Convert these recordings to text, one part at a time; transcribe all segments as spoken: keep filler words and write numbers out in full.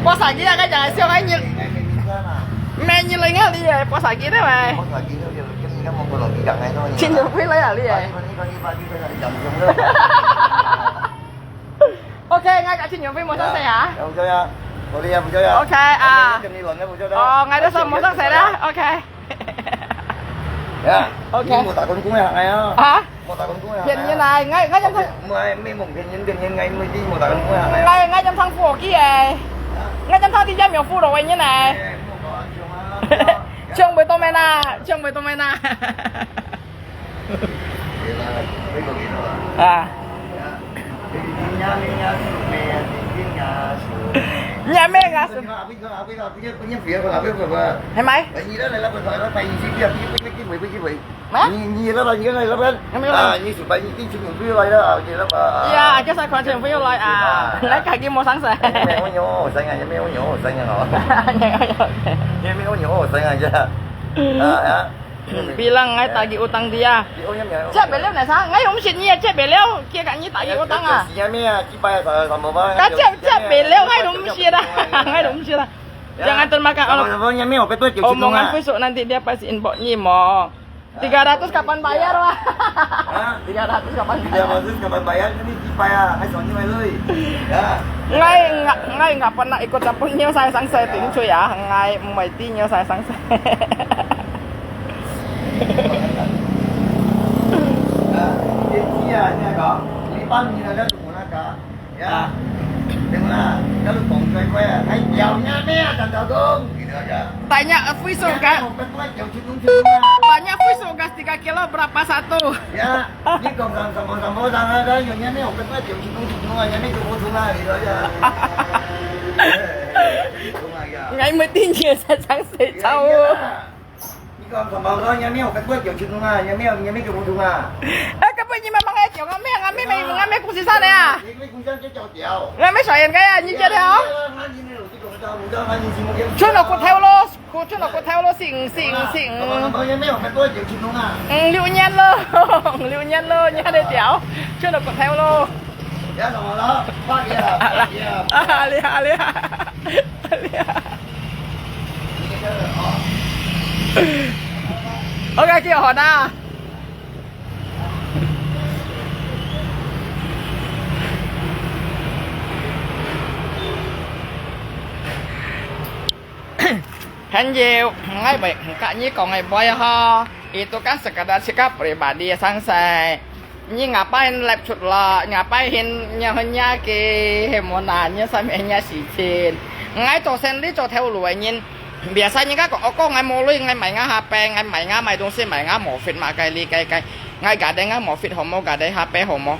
波薩基啊，該就係笑个你，咩你來啊你誒，波薩基對無？前兩位來啊你誒。OK，𠊎甲前兩位無相識啊。OK啊。哦，𠊎都說無相識啦。OK。OK。無打工工个行个啊。啊？無打工工个行个啊。騙人啊！𠊎𠊎正通，毋係，毋係騙人騙人，𠊎毋係知無打工工个行个啊。𠊎𠊎正通富貴个，𠊎正通知只苗富貴个人呢。像袂到咩啦，像袂到咩啦。啊。你阿妹啊，係。係咪？啊？你你那邊你跟那邊啊，你那邊。呀，就是看前朋友來啊，來家己無相識。沒有牛好生啊，也沒有牛好生啊，哦。也沒有牛好生啊，這。啊啊。Bilang ngai tagih utang dia。借袂了呢啥？𠊎毋識你啊，借袂了，佢甲你tagih utang啊。Kau借借袂了，𠊎毋識啦，𠊎毋識啦。Jangan termakan Allah。Omongan besok nanti dia pasti inbox ni mo. Tiga ratus kapan bayar, Wak? Tiga ratus kapan bayar? Tiga ratus kapan bayar? Ini kipai ah, ai soalnya mai lui. Ya. Ngai ngak ngai ngak pernah ikut campur nyo saya sang saya ting cui ah, ngai mai ti nyo saya sang saya. Ya. Tengoklah, kalau kong cuai kuai ah, hai kiau nya meh ah, cang cau dong, gitu aja. Tanya Facebook kan? Tanya Facebook gas tiga kilo berapa satu? Ya, ni kong sang sambung sambung sang ada, nyonya meh, open kuai kiau cing dong cing dong aja, meh kiau dong ah, gitu aja. Ngai mesti nyo saya sang saya cau. 你講什麼？我講你還沒有跟我講清楚啊，你還沒有，你還沒給我讀啊。啊，根本你們忙來講，我沒有，我沒，我沒故事上的啊。你沒故事上就叫屌。我沒少演个呀，你覺得哦？穿到骨頭咯，穿到骨頭咯，醒醒醒。什麼什麼？你還沒有跟我講清楚啊？嗯，六年了，六年了，你還在屌，穿到骨頭咯。你要什麼了？八年了，八年了。啊，厲害，厲害。 OK，幾好拿。朋友，𠊎會甲你講个話吼，itu kan sekadar sikap pribadi，相信。 你ngapain lep出來？Ngapain hin nya hin nya ke hemona nya sampai nya sicin. Ngai to sen li to theo lui nyin. Biasa nyin ka ko oko ngai molui ngai mai nga hape ngai mai nga mai dong si mai nga mofit ma kai li kai kai. Ngai gade ngai mofit homo gade hape homo.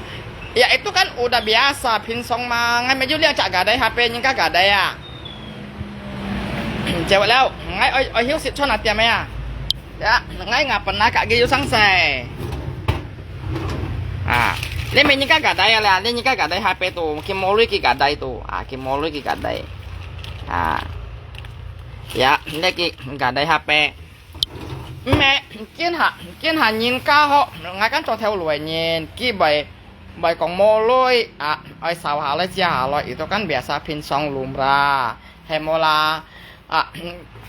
Ya itu kan udah biasa pinsong ma ngai mai ju liang cak gade hape nyin ka gade ya. Cewek leo ngai oi oi hiu sit chon atiam ya. Ya, ngai nga pernah kak giyu sang se. Ah, ni mi nyika gadai ya la, ni nyika gadai hape tu, ki molui ki gadai tu, ah, ki molui ki gadai. Ah, ya, ni ki gadai hape. Me, kin ha, kin ha nyin ka ho, ngai kan cho theo lui nyin, ki bai, bai kong molui, ah, ai sao ha lai chia ha lai, itu kan biasa pinsong lumrah, hemola. Ah,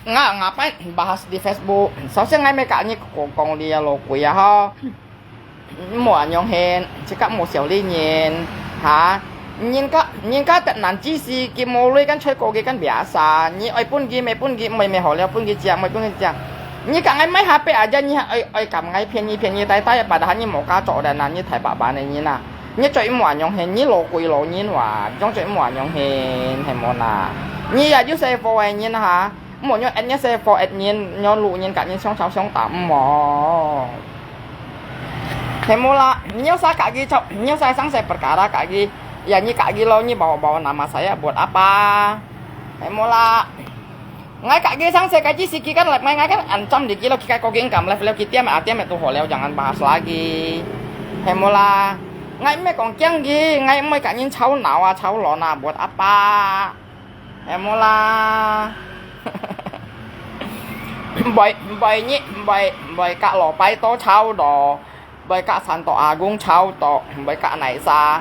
nga, ngapain bahas di Facebook? Sao siang ngai mai kak nyi kong kong li ya lo kui ya ho. Mo anyong hen, cik kak mo siau li nyin, ha? Nyin kak, nyin kak tet nan ji si ki mo lui kan choi ko ki kan biasa. Nyi oi pun ki, mai pun ki, mai mai ho liao pun ki chia, mai pun ki chia. Nyi kak ngai mai hape aja nyi oi, oi kam ngai pian nyi pian nyi tai tai, padahal nyi mo ka cho dan nan nyi thai ba ba ne nyi na. Nyi choi mo anyong hen, nyi lo kui lo nyin wa, jong choi mo anyong hen, hen mo na. Nyi ya ju se fo ai nyin ha, mo nyo et nyi se fo et nyin, nyo lu nyin ka nyin siong chao siong ta mo. Hen mo la, nyi sa ka gi chao, nyi sa sang se perkara ka gi, ya nyi ka gi lo nyi bawa bawa nama saya buat apa? Hen mo la. Ngai kak gi sang se kai ji si ki kan lep ngai ngai kan an cham di ki lo ki kai ko ging kam lep leo ki tiam a tiam tu ho leo jangan bahas lagi. Hemola. Ngai me kong kiang gi, ngai moi kak nyin chao nau a chao lo na buat apa. Hemola. Bai, bai nyi, bai, bai kak lo pai to chao do. Bai kak san to agung chao to, bai kak nai sa.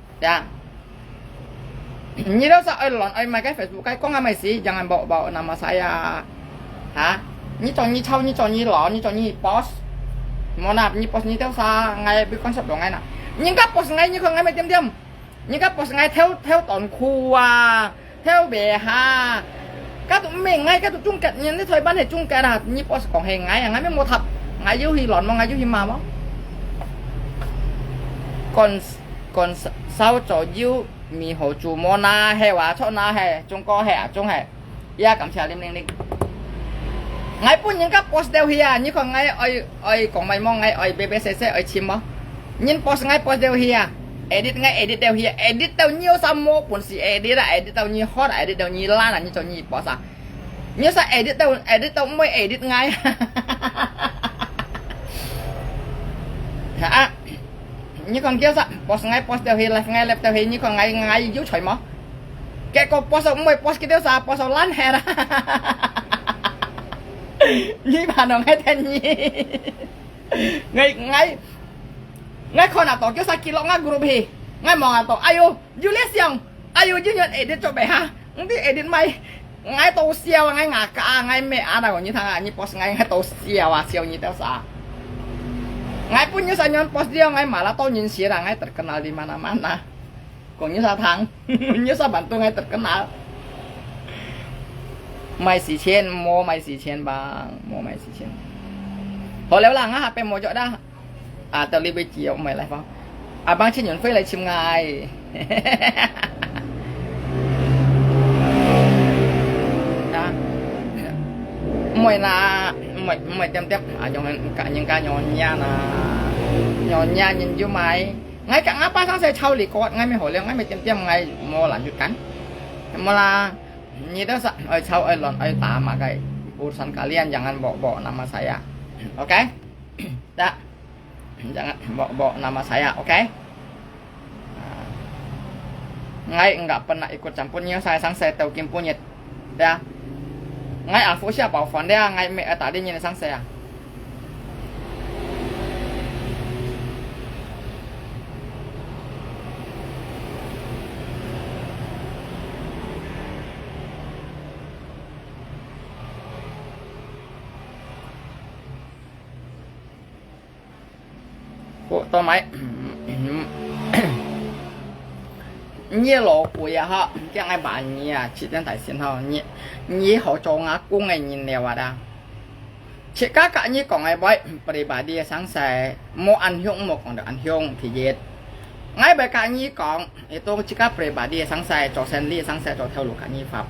Ya. 你都是愛亂愛買个 Facebook，該講个麼事，jangan bawa-bawa nama saya。哈？你中意吵，你中意鬧，你中意 post，無啦，你post你兜儕，𠊎會關心到𠊎啦。人家post𠊎，你看𠊎乜點點？人家post𠊎偷偷短褲啊，偷bh啊。該都毋係𠊎，該都中國人，你台灣係中國啊，你post講係𠊎啊，𠊎乜無答，𠊎有去亂無？𠊎有去罵無？講講燒酒米好煮無？那係話錯，那係中國係啊，中係。 呀，感謝零零零。𠊎分人家post掉去啊！你看𠊎愛愛講麼無？𠊎愛白白洗洗愛尋無？人post𠊎post掉去啊！edit𠊎edit掉去啊！edit到你有儕無本事edit啊！edit到你hot啊！edit到你爛啊！你做你post啊！你有儕edit到edit到毋會edit𠊎啊！你看佢有儕post𠊎post掉去，live𠊎live掉去，你看𠊎𠊎有才無？ 結果post毋會post佢兜儕，post爛忒啊！你怕啷𠊎聽你？𠊎𠊎𠊎看啊到，佢儕記錄𠊎group去，𠊎望啊到，哎喲，有這相，哎喲，有人edit做咩哈？毋知edit麼？𠊎都笑啊，𠊎ngakak啊，𠊎咩啊，𠊎你聽啊，你post𠊎，𠊎都笑啊，笑你兜儕。𠊎分你儕人post了，𠊎malah多人寫啦，𠊎terkenal di mana-mana。 講你儕聽，你儕bantu𠊎terkenal。賣時間，莫賣時間吧，莫賣時間。好了啦，𠊎下背無著啦。啊，到這位只有賣來吧。啊，幫陳雲飛來尋𠊎。啊，毋會啦，毋會毋會點點，啊，用人家用人家用人家啦，用人家人就買。 𠊎佮吾爸生勢吵哩過，𠊎乜好了，𠊎乜點點，𠊎無lanjutkan。無啦，你兜儕愛吵愛亂愛打麼个，urusan kalian，jangan bawa-bawa nama saya。OK？Dah。Jangan bawa-bawa nama saya，OK？啊，𠊎毋敢pernah ikut campur你兜儕生勢到今晡日。 Ya。𠊎啊，福下寶還了，𠊎乜愛打理你个生勢啊。好，到尾，你老鬼啊哈，驚𠊎罵你啊，自家大聲吼，你你好做吾公个人了啊啦。自家佮你講个話，pribadi个生勢，莫恁凶，莫講到恁凶。第一，𠊎會佮你講，itu自家pribadi个生勢，做生理个生勢，做頭路佮你發。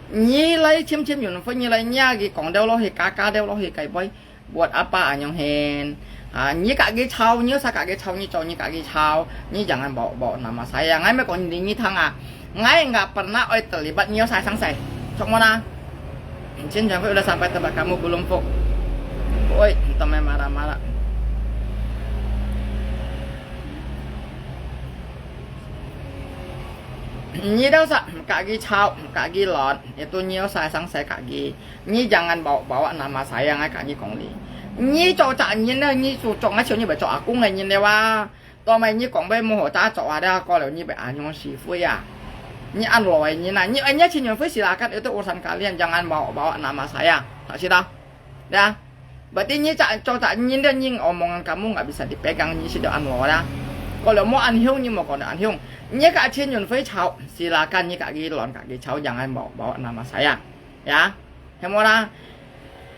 你來尋尋緣分，你來惹佢講到落去，加加到落去，該位。 Buat apa恁樣形？啊，你佮佢吵，你有儕佮佢吵，你做你佮佢吵，你jangan bawa-bawa nama saya。𠊎乜講你，你聽啊，𠊎毋敢pernah愛terlibat你有儕生勢，著無啦？Jin Jangkui udah sampai tempat kamu belum, Puk? Oi, tong mai marah-marah. 你兜儕佮佢吵，佮佢亂，itu你有儕生勢佮佢。 你jangan bawa-bawa nama saya，𠊎佮你講哩。你做隻人呢，你做做𠊎笑，你會做阿公个人了哇？到尾你講話無好打做啊，了過了你會恁樣是非啊？你恁老个人啊，你愛你情願非是啦，kan itu urusan kalian，jangan bawa-bawa nama saya，tak sih dah？對啊，berarti你隻做隻人了，你omongan kamu nggak bisa dipegang，你是就恁老啦。過了莫恁凶，你莫講到恁凶。你佮情願非吵，silakan，你佮佢亂佮佢吵，jangan bawa-bawa nama saya。 Ya，係無啦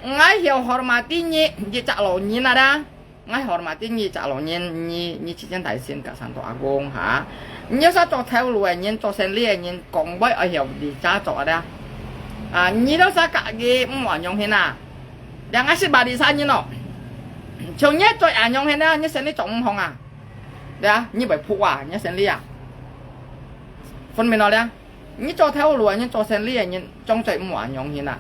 ？𠊎曉hormati你，你隻老人啊啦。𠊎hormati你隻老人，你你自家大聲佮santo阿公哈。你有儕做頭路个人，做生理个人，講話愛曉知遮做啊啦。啊，你兜儕佮佢毋恁樣形啊？兩个係barisan人哦。像你做恁樣形啊，你生理做毋好啊？對啊，你會仆啊，你生理啊。分明了啦。 你做頭路个人，做生理个人，總做毋恁樣形啊。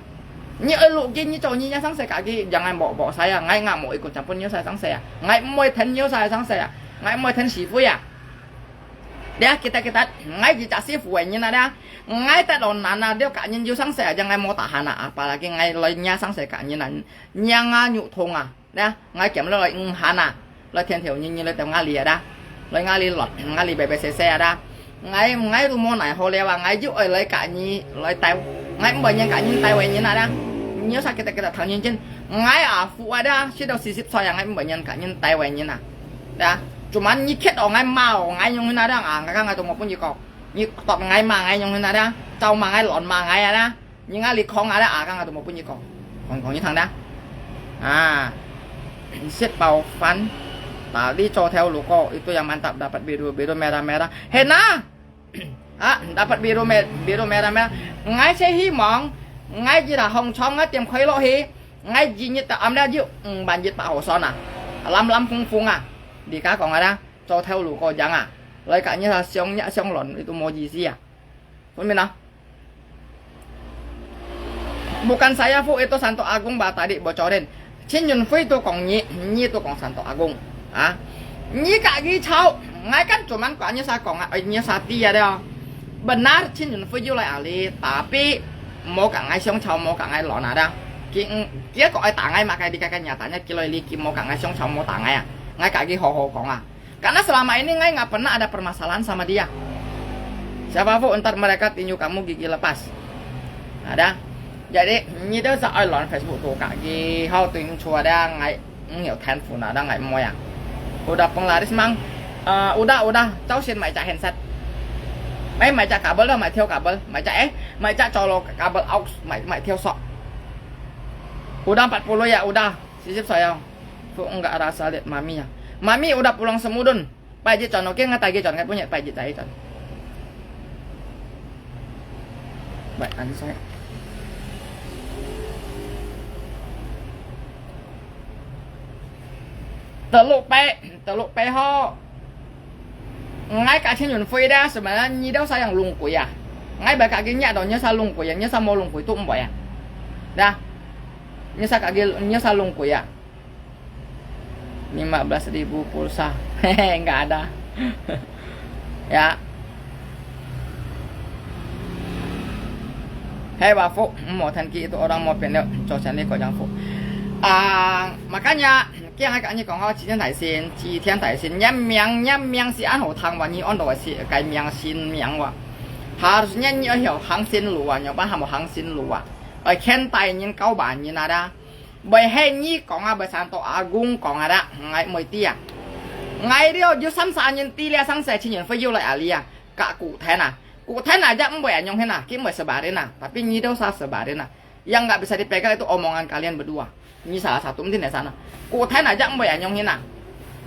你愛路見你做你个生勢，家己jangan bawa-bawa saya，𠊎𠊎無ikut campur你儕生勢啊，𠊎毋會聽你儕生勢啊，𠊎毋會聽是非啊。你啊，kita-kita，𠊎一隻師傅个人啊，你啊，𠊎得老難啊，了佮人有生勢啊，jangan mau tahan啊，apalagi𠊎來惹生勢佮人啊，惹𠊎肉痛啊。 Nah，𠊎兼落來五閒啊，來天頭日日來到𠊎這啊啦，來𠊎這落，𠊎這白白洗洗啊啦。𠊎𠊎都無奈何了啊，𠊎又愛來佮你來鬥，𠊎毋會認佮你鬥个人啊啦。你有啥kita-kita thang nyin chin? Ngai a fu ada, si do sisip soya ngai mbenyan ka nyin Taiwan nyin a. Ya, cuman nyi khet o ngai ma o ngai nyong hin ada, ah, ngai ka ngai to mo pun nyi ko. Nyi top ngai ma ngai nyong hin ada, chau ma ngai lon ma ngai ada. Nyi ngai li khong ada, ah, ka ngai to mo pun nyi ko. Khong khong nyi thang da. Ah. Siet bao fan. Tadi cho theo lu ko, itu yang mantap dapat biru, biru merah-merah. Hena. Ha, dapat biru me-, biru merah-merah. Ngai se hi mong, ngai jira hong chong ngai tiêm khoi lo hi. Ngai ji nyit ta am da jiu, mm, ban jit pa ho son a. Lam lam phung phung a. Di ka kong ada, cho theo lu ko jang a. Lai ka nyit ha siong nya siong lon, itu mo ji si a. Phun min a. Bukan saya fu, itu Santo Agung ba tadi bocorin. Chin Yun Fui tu kong nyi, nyi tu kong Santo Agung. Ah. Nyi ka gi chau, ngai kan cuman ka nyi sa kong, eh, nyi sa ti ya deh. Benar Chin Yun Fui jiu lai ali, tapi mo ka ngai siong chau, mo ka ngai lon ada. Ki, mm, kia ko ai ta ngai ma kai di kai kai nya ta nya ki loi li ki mo ka ngai siong chau, mo ta ngai a. Ngai ka gi ho ho kong a. Karena selama ini ngai nggak pernah ada permasalahan sama dia. Siapa fu, ntar mereka tinju kamu gigi lepas. Ada. Jadi, nyi tu sa ai lon Facebook tu ka gi hau ting chua ada ngai, mm, yo tan fu na ada ngai mo ya. Udah penglaris mang. Eh, udah, udah. Chau sin mai cak handset. Mai, mai cak kabel dah, mai theo kabel. Mai cak, eh, mai cak colo kabel aux, mai, mai theo sok. Udah empat puluh ya, udah. Sisip sayang. Fu enggak rasa lihat mami ya. Mami udah pulang semudun. Pai jit chon, oke, ngat tai jit chon, ngat punya pai jit tai chon. Bai an sai. Teluk pai, teluk pai ho. Ngai ka Chin Yun Fui dah, sebenarnya nyi dau sayang lungkui ya. Ngai bai ka gini ada nyi sa lungkui ya, nyi sa mo lungkui tu mbok ya. Dah. Nyi sa ka gi, nyi sa lungkui ya. Lima belas ribu pulsa. Hehe, nggak ada. Ya. Hei, Pak Fu, mau thank you itu orang mau pindah, 做生意 kok yang Fu. Ah, makanya, 今日个你讲好几天台先，几天台先，你名，你名是安好听话，你安到是改名新名哇。Harusnya 你要有行新路啊，你要办好行新路啊。哎，现代人高板人啊的。 Bai he nyi kong a, bai Santo Agung kong a dah, ngai moi ti a. Ngai dio ju sam sa nyin ti lia sang se Chin Yun Fui ju lai ali a, ka ku then a. Ku then a jak mboi anyong hen a, ki moi sebarin a, tapi nyi do sa sebarin a. Yang nggak bisa dipegang itu omongan kalian berdua. Nyi salah satu mungkin di sana. Ku then a jak mboi anyong hen a.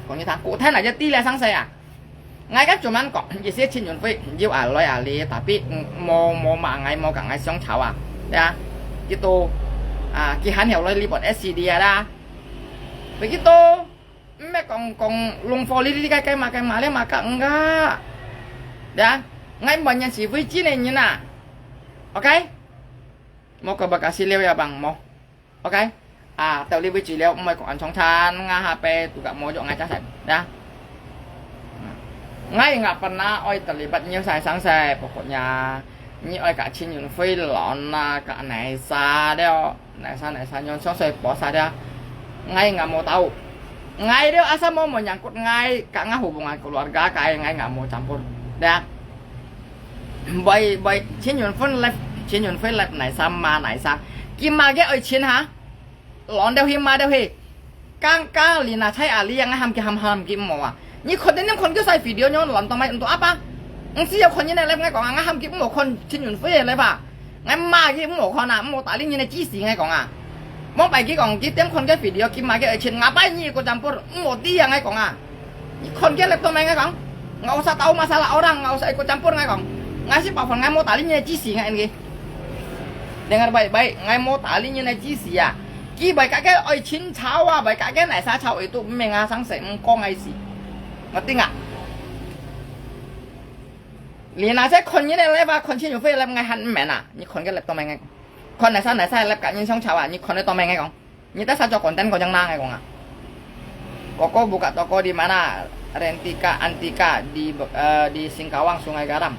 Kong nyi thang, ku then a jak ti lia sang se a. Ngai kan cuman kok, isi Chin Yun Fui, jiu a loi a li, tapi mo, mo ma ngai mo ka ngai siong chau a. Ya, gitu. Ah, ki han hiau loi li bot S C D a da. Begitu. Mek kong, kong lung fo li li kai kai ma kai ma le ma ka enggak. Ya, ngai mo nyan si Fui Chin ne nyin a. Oke? Mo ka ba ka si liu ya bang mo. Oke. Ah, tau li Fui Chin liu, mo kok an chong chan, nga ha pe tu ka mo jo ngai cha sen. Ya. Ngai nga pernah oi terlibat nyi sai sang sai, pokoknya. Nyi oi ka Chin Yun Fui lon na, ka nai sa dio, nai sa, nai sa nyon song sai po sa dio. Ngai nga mo tau. Ngai dio asal mo mo nyangkut ngai, ka nga hubungan keluarga kai ngai nga mo campur. Ya. Bai, bai, Chin Yun Fui left, Chin Yun Fui left nai sa ma nai sa. Ki ma ge oi Chin ha? Lon deu hi ma deu hi. Kang kang li na chai a li yang ham ki ham ham ki mo a. Ni khon den nem khon ki sai video nyo lon tong mai ntu apa. Ng si yo khon ni ne left ngai kong a, ngai ham ki mo khon Chin Yun Fui left a. Ngai ma ki mo khon a, mo ta li ni ne ji si ngai kong a. Mong pai ki kong ki tem khon ki video ki ma ki oi Chin nga pai ni ko campur mo ti ya ngai kong a. Ni khon ki left tong mai ngai kong. Nggak usah tahu masalah orang, nggak usah ikut campur ngai kong. Ngai si pa phon ngai mo ta li ni ne ji si ngai en ki. Dengar baik-baik, ngai mo ta li ni ne ji si a. Ki bai ka ke oi Chin chau a, bai ka ke nai sa chau itu meng a sang se mko ngai si. Ngerti nggak? Li na se khon ni ne left a, khon Chin Yun Fui left ngai han men a. Ni khon ke left tong mai ngai. Khon nai sa nai sa left ka ni siong chau a, ni khon left tong mai ngai kong. Ni ta sa cho konten ko jang na ngai kong a. Koko buka toko di mana? Rentika, Antika, di, eh, di Singkawang, Sungai Garam.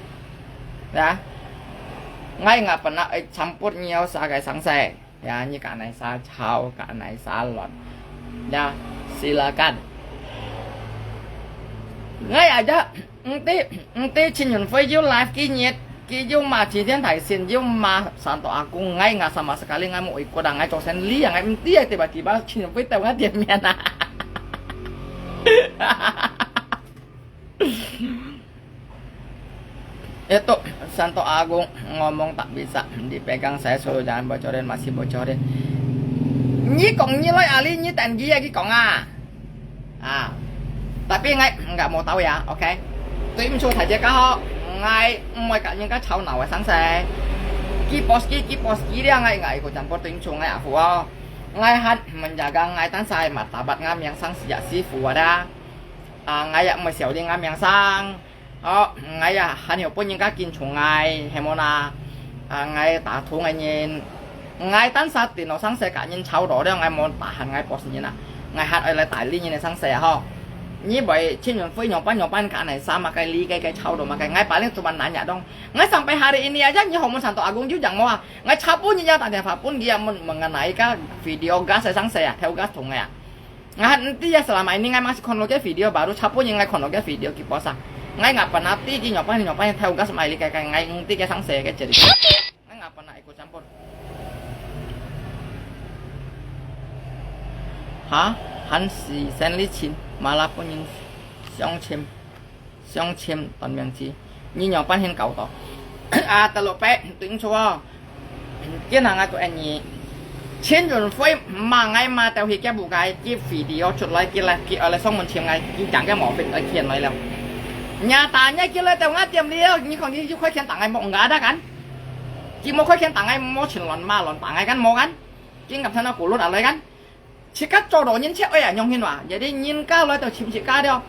Ya. Ngai nga pernah oi campur nyi yo sa kai sang se. Ya, ni ka nai sa chau, ka nai sa lon. Ya, silakan. Ngai aja, ng ti, ng ti Chin Yun Fui ju live ki nyet. 佢又罵齊天大聖，又罵山東阿公，𠊎，𠊎sama sekali𠊎無ikut啊，𠊎做生理啊，𠊎毋知啊，tiba-tiba全部都𠊎店面啊。Itu, Santo Agung ngomong tak bisa dipegang, saya suruh jangan bocorin, masih bocorin. Nyi kong nyi loi ali nyi tan gi ya ki kong a. Ah, tapi ngai enggak mau tahu ya, oke? Tui mchu saja kah ho, ngai moi kak nyi kah chau nau sang se. Ki pos ki, ki pos ki dia ngai ngai ikut campur tui mchu ngai afu o. Ngai han menjaga ngai tan sai martabat ngam yang sang sejak sifu ada. Ah, ngai ya moi siau di ngam yang sang. Ơ, ngai ya han hiu pun nyi kah kin chung ngai, hemona. Ah, ngai ta thu ngai nyin. Ngai tan sa tin no sang se kak nyin chau do dia ngai mon ta han ngai pos nyin a. Ngai han oi lai tai li nyin sang se ho. Nyi boi chin yun fui nyong pan nyong pan kak nai sa ma kai li kai kai chau do ma kai ngai paling cuma nanya dong. Ngai sampai hari ini aja nyi ho mon Santo Agung ju jang mo a. Ngai chau pun nyi ya ta dia fa pun dia mon mengenai ka video gas sang se ya, theu gas thung ya. Ngai han nti ya selama ini ngai masih kon lo ke video baru chau pun nyi ngai kon lo ke video ki pos a. Ngai nggak pernah ti ki nyong pan nyong pan theu gas mai li kai kai ngai nti ke sang se ke jadi. Ngai nggak pernah ikut campur. Ha? Han si sen li chin, malah pun nyin siang chin, siang chin tan miang chi. Nyi nyong pan hin kau to. Ah, telok pe, tuing chua. Kien hang aku en nyi. Chin yun fui ma ngai ma teo hi kia bu kai ki video chut lai ki lai ki oi lai song mun chim ngai ki jang kia mo fit oi kien lai liao. Nya ta nya ki lai teo ngai tiam liao, nyi kong ki yu koi kien ta ngai mo nggak ada kan? Ki mo koi kien ta ngai mo chin lon ma lon ta ngai kan mo kan? Ki ngap than aku lut alai kan? Chika cho do nyin che oi a nyong hin wa. Jadi nyin ka lai teo chim chika deo.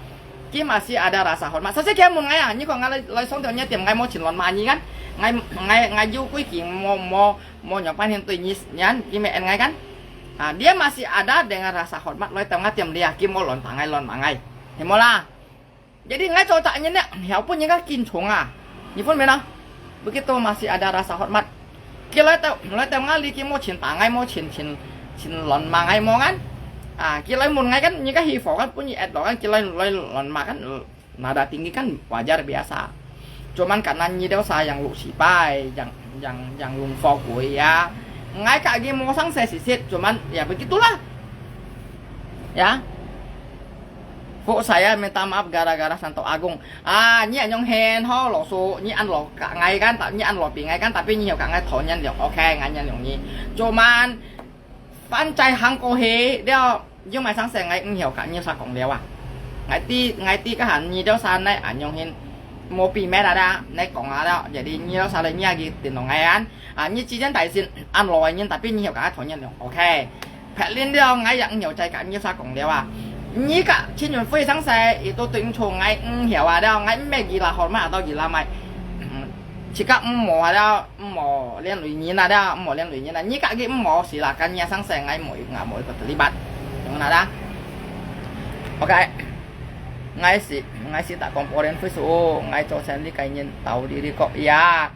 Ki masih ada rasa hormat. Sa se kia mun ngai a, nyi kong ngai lai lai song teo nya tiam ngai mo chin lon ma nyi kan? Ngai ngai ngai yu kui ki mo mo mo nyong pan hin tui nyi nyan ki me en ngai kan? Ah, dia masih ada dengan rasa hormat lai teo ngai tiam lia ki mo lon ta ngai lon ma ngai. Himo la. Jadi ngai cho tak nyin ne, hiau pun nyi ka kin chung a. Nyi pun mena. Begitu masih ada rasa hormat. Ki lai teo, lai teo ngali ki mo chin ta ngai mo chin chin chin lon ma ngai mo ngan. Ah, ki lai mun ngai kan, nyi ka hi fo kan, pun nyi et lo kan, ki lai lai lon ma kan, nada tinggi kan wajar biasa. Cuman karena nyi deo sa yang lu sipai, yang yang yang lung fo kui ya. Ngai ka gi mo sang se sisit, cuman ya begitulah. Ya. Fu saya minta maaf gara-gara Santo Agung. Ah, nyi anyong hen ho lo su, nyi an lo ka ngai kan, ta nyi an lo pi ngai kan, tapi nyi hiu ka ngai thon nyan liong. Oke, ngai nyan liong nyi. Cuman fan cai hang ko he, dia yung mai sang se ngai ng hiu ka nyi sa kong liao ah. Ngai ti ngai ti ka han nyi dia sa nai anyong hen mo pi me da da, nai kong a da. Jadi nyi dia sa le nyi agi tin lo ngai an. Ah, nyi chi jen tai sin an lo nyi tapi nyi hiu ka ngai thon nyan liong. Oke. Phet lin liao ngai yak ngiau cai ka nyi sa kong liao ah. Nyi ka chin yun fui sang se, itu tuing chu ngai ng hiau ah liao, ngai me gila hormat atau gila mai. Chika mo ah liao, mo lian lui nyi na liao, mo lian lui nyi na. Nyi ka gi mo silakan nyi sang se ngai mo nga mo ko terlibat. Yung na da. Oke. Ngai si, ngai si tak komporen fui su, ngai cho sen li kai nyin tau di di kok ya.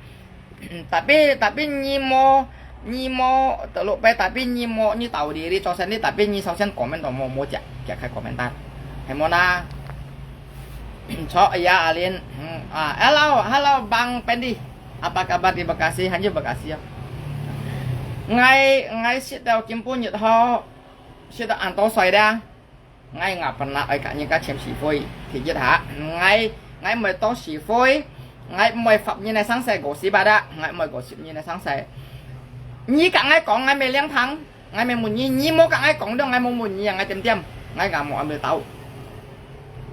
Tapi tapi nyi mo nyi mo telok pe tapi nyi mo nyi tau diri chosen di tapi nyi sausen komen to mo mo jak jak kai komentar. Hemo na. Cho ya alin. Hmm, ah, hello hello Bang Pendi. Apa kabar di Bekasi? Hanyu Bekasi ya. Ngai ngai sit tau kim pu nyut ho. Sit tau an to soi da. Ngai nga pernah oi ka nyi ka chem si fui. Thì giết hả? Ngai ngai mới to si fui. Ngai mới phap nyi nai sang se gossip ada. Ngai mới gossip nyi nai sang se. Nyi ka ngai kong ngai me liang thang. Ngai me mun nyi nyi mo ka ngai kong dong ngai mo mun nyi ngai tiam tiam. Ngai ka mo ambil tahu.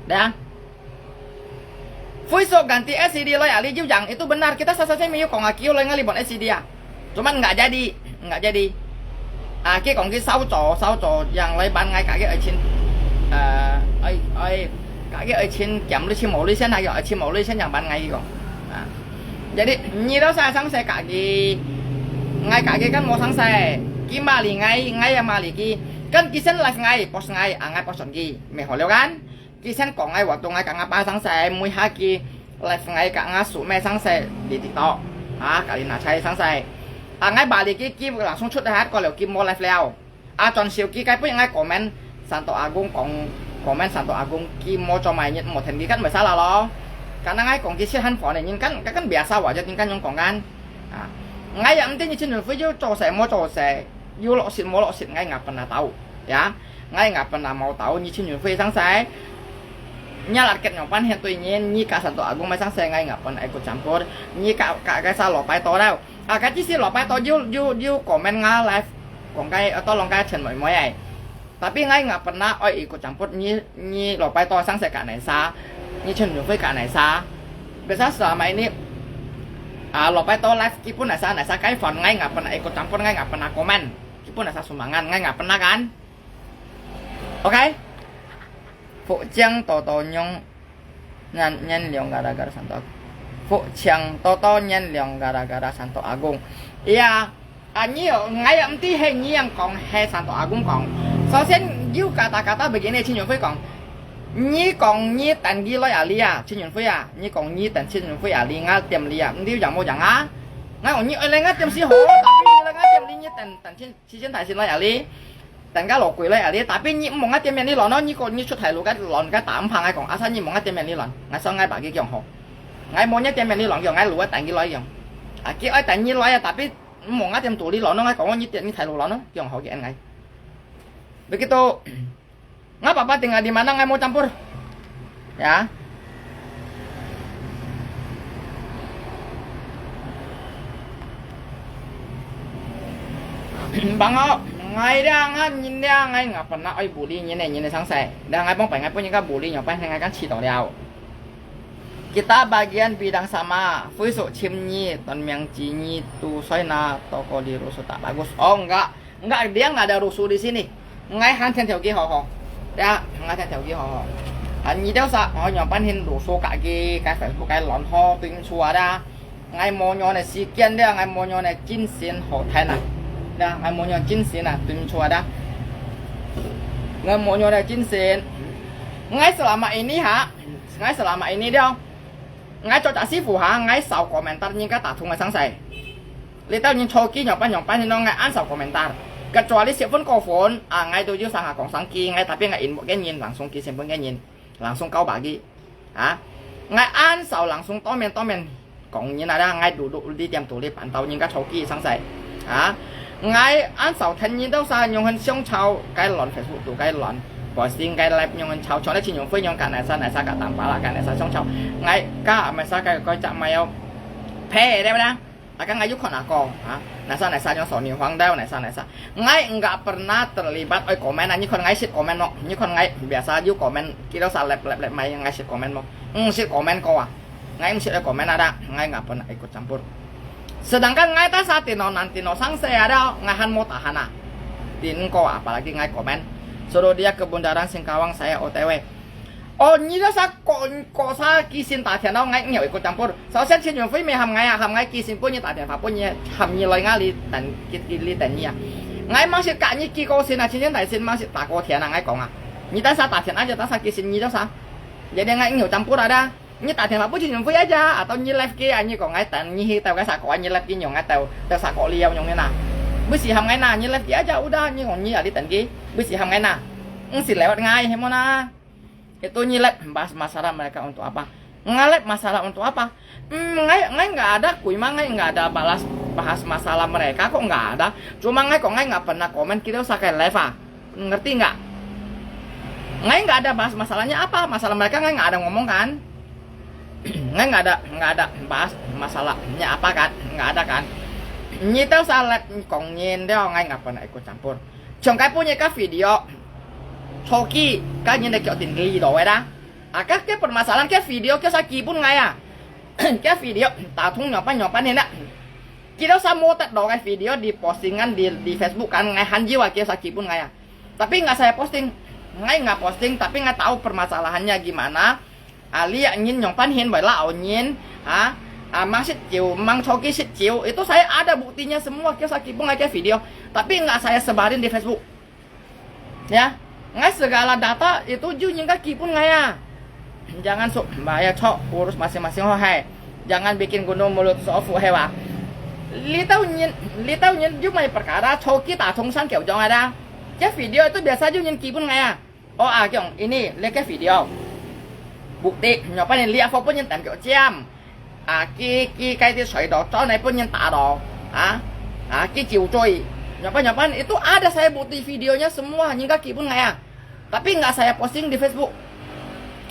Dah. Fui so ganti S C D loi ali jiu yang itu benar kita sasa semi yu kong aki loi ngali bon S C D ah. Cuman nggak jadi, nggak jadi. Ah, ki kong ki sau cho, sau cho yang loi ban ngai ka ki ai chin. Eh, ai ai ka ki ai chin kiam lui chin mo lui sen ha yo ai chin mo lui sen yang ban ngai ki kong. Ah. Jadi nyi lo sa sang se ka ki ngai ka ki kan mo sang se. Ki ma li ngai ngai ya ma li ki kan ki sen live ngai post ngai ah ngai post on ki me ho liu kan. Ki sen kong ngai wa tu ngai ka nga pa sang se mui ha ki live ngai ka nga su me sang se di TikTok. Ha ka li na chai sang se. A ngai ba li ki ki langsung chut hat ko leo ki mo live leo. A chon siu ki kai pui ngai comment Santo Agung kong comment Santo Agung ki mo cho mai nyet mo then ki kan mo sa la lo. Karena ngai kong ki sit han phone ni, nyin kan, kan biasa wajar nyin kan nyong kong kan. Ah, ngai ya mesti nyi Chin Yun Fei yo cho se mo cho se, yo lo sit mo lo sit ngai ngap pernah tahu, ya. Ngai ngap pernah mau tahu nyi Chin Yun Fei sang se. Nya lat ket nyong pan hen tui nyin, nyi ka Santo Agung mai sang se ngai ngap pernah ikut campur, nyi ka, ka, ka sa lo pai to dau. Ah, ka chi si lo pai to yo, yo, yo comment nga live, kong kai, to long kai chen moi moi ai. Tapi ngai ngak pernah oi ikut campur nyi, nyi lo pai to sang se ka nai sa, nyi Chin Yun Fei ka nai sa. Biasa selama ini, ah, lo pai to live kipun nai sa, nai sa kai phone ngai ngak pernah ikut campur, ngai ngak pernah komen. Kipun nai sa sumbangan, ngai ngak pernah kan. OK? Phúc Chiang to to nyong nyan, nyan liong gara-gara Santo Agung. Phúc Chiang to to nyan liong gara-gara Santo Agung. Iya, ah, nyi yo, ngai yo mesti he nyi yang kong he Santo Agung kong. Sau sien yo kata-kata begini Chin Yun Fei kong. Nyi kong nyi tan gi loi ali ya, Chin Yun Fei ya. Nyi kong nyi tan Chin Yun Fei ali ngal tiam li ya. Mesti yang mo yang ah. Ngai kong nyi oi le ngai tiam si ho, tapi nyi le ngai tiam li nyi tan, tan Chin, Chin Chin tai sin loi ali. Tan ka lo kui loi ali, tapi nyi mong ngai tiam mian li lon no, nyi ko nyi chut thai lu ka lon ka tam phang ngai kong, asa nyi mong ngai tiam mian li lon, ngai sang ngai ba ki kiong ho. Ngai mo nyi tiam mian li lon kiong, ngai lu tan gi loi kiong. Ah, ki oi tan nyi loi ya, tapi mong ngai tiam tu li lon no, ngai kong nyi tiam nyi thai lu lon no, kiong ho ki en ngai. Begitu, ngai papa tinggal di mana ngai mo campur. Ya. Bang o, ngai dia ngai nyin dia ngai ngak pernah oi bully nyin ne nyin ne sang se. Dia ngai pong pai ngai pun nyin ka bully nyo pai ngai kan chi to liao. Kita bagian bidang sama, 非洲 chim nyi, ton miang chi nyi, tu soi na, toko di rusuh tak bagus. Oh, enggak. Enggak, dia enggak ada rusuh di sini. Ngai han thian thiau ki ho ho. Ya, ngai thian thiau ki ho ho. Ah, nyi tau sa, oh, nyong pan hin rusuh ka ki, ka Facebook ka lon ho, tuin chua da. Ngai mo nyo ne si kian dia, ngai mo nyo ne jin sin ho thai na. Ya, ngai mo nyo jin sin na, tuin chua da. Ngai mo nyo ne jin sin. Ngai selama ini ha, ngai selama ini dia. Ngai cho tak sifu ha, ngai sau komentar nyi ka ta thung ngai sang sai. Li tau nyi cho ki nyong pan nyong pan nyi no ngai an sau komentar. Kecuali si phun ko phun, ah, ngai tu yu sang ha kong sang ki, ngai tapi ngai inbox ke nyin, langsung ki simpun ke nyin, langsung kau bagi. Ha? Ngai an sau langsung to mian to mian kong nyin ada ngai du du di tiam tu li pan tau nyin ka cho ki sang sai. Ha? Ngai an sau then nyin tau sa nyong hen siong chau, kai lon Facebook tu kai lon. Posting kai live nyong hen chau, chau le chin nyong fei nyong ka nai sa nai sa ka tam pa la ka nai sa siong chau. Ngai ka mai sa kai koi chak mai yau. Phe de ba da. Aka ngai yu khon ako, ha. Nai sa nai sa nyong so ni huang dau nai sa nai sa. Ngai enggak pernah terlibat oi komen, nyi khon ngai sit komen mo. Nyi khon ngai biasa yu komen, kilo sa lep lep lep mai ngai sit komen mo. Eng sit komen ko ah. Ngai eng sit oi komen ada, ngai enggak pernah ikut campur. Sedangkan ngai ta sa tino nan tino sang se ada, ngai han mo tahan ah. Tin ko apalagi ngai komen. Suruh dia ke bundaran Singkawang saya O T W. Oh, nyi lo sa ko, ko sa kisin ta thian lo ngai ngiau ikut campur. Sau sian chin yun fui me ham ngai ah, ham ngai kisin pun nyi ta thian fa pun nyi ham nyi loi ngai li tan ki, ki li tan nyi ah. Ngai mang sit ka nyi ki ko sin ah, chin chin tai sin mang sit ta ko thian ah ngai kong ah. Nyi ta sa ta thian aja ta sa kisin nyi lo sa. Jadi ngai ngiau campur ada. Nyi ta thian fa pun chin yun fui aja, atau nyi left ki ah nyi kong ngai tan nyi hi tau ka sa ko nyi left ki nyong ngai tau, tau sa ko liau nyong ngai na. Bisi ham ngai na, nyi left ki aja udah nyi kong nyi ali tan ki. Bisi ham ngai na. Eng si lewat ngai hemo na. Itu nyi left bahas masalah mereka untuk apa? Ngalep masalah untuk apa? Hmm, ngai, ngai nggak ada kuima, ngai nggak ada balas bahas masalah mereka kok nggak ada. Cuma ngai kok ngai nggak pernah komen kita usah kayak left ah. Ngerti nggak? Ngai nggak ada bahas masalahnya apa, masalah mereka ngai nggak ada ngomong kan. Ngai nggak ada, nggak ada bahas masalahnya apa kan, nggak ada kan. Nyi tau sa left kong nyin tau ngai nggak pernah ikut campur. Chong kai pun nyi ka video. Choki ka nyin de kyo tin li do wai da. Aka ke permasalahan ke video ke sa kipun ngai ah. Ke video ta thung nyopan nyopan ni na. Kita sa mo tet do ngai video di postingan di, di Facebook kan ngai han jiwa ke sa kipun ngai ah. Tapi nggak saya posting. Ngai nggak posting tapi ngai tahu permasalahannya gimana. Ali nyin nyong pan hin bai la nyin, ha? Ah, mang sit jiu, mang choki sit jiu. Itu saya ada buktinya semua ke sa kipun ngai ke video. Tapi nggak saya sebarin di Facebook. Ya, ngai segala data itu ju nyin ka kipun ngai ah. Jangan sok, mbak ya cok, urus masing-masing ho hai. Jangan bikin gunung meletus ofu hewa. Li tau nyin, li tau nyin ju mai perkara choki ta thung san kiau jong ada. Ke video itu biasa ju nyin kipun ngai ah. Oh, ah, kiong, ini, le ke video. bukti, nyo pa ni liak fo pun nyen tam kyo jam. Ah, ki, ki kai ti soi do, cho nai pun nyen ta do. Ah, ah, ki jiu zoi. Nyo pa, nyo pa, itu ada saya bukti videonya semua, nyen ka ki pun ngai ah. Tapi nggak saya posting di Facebook.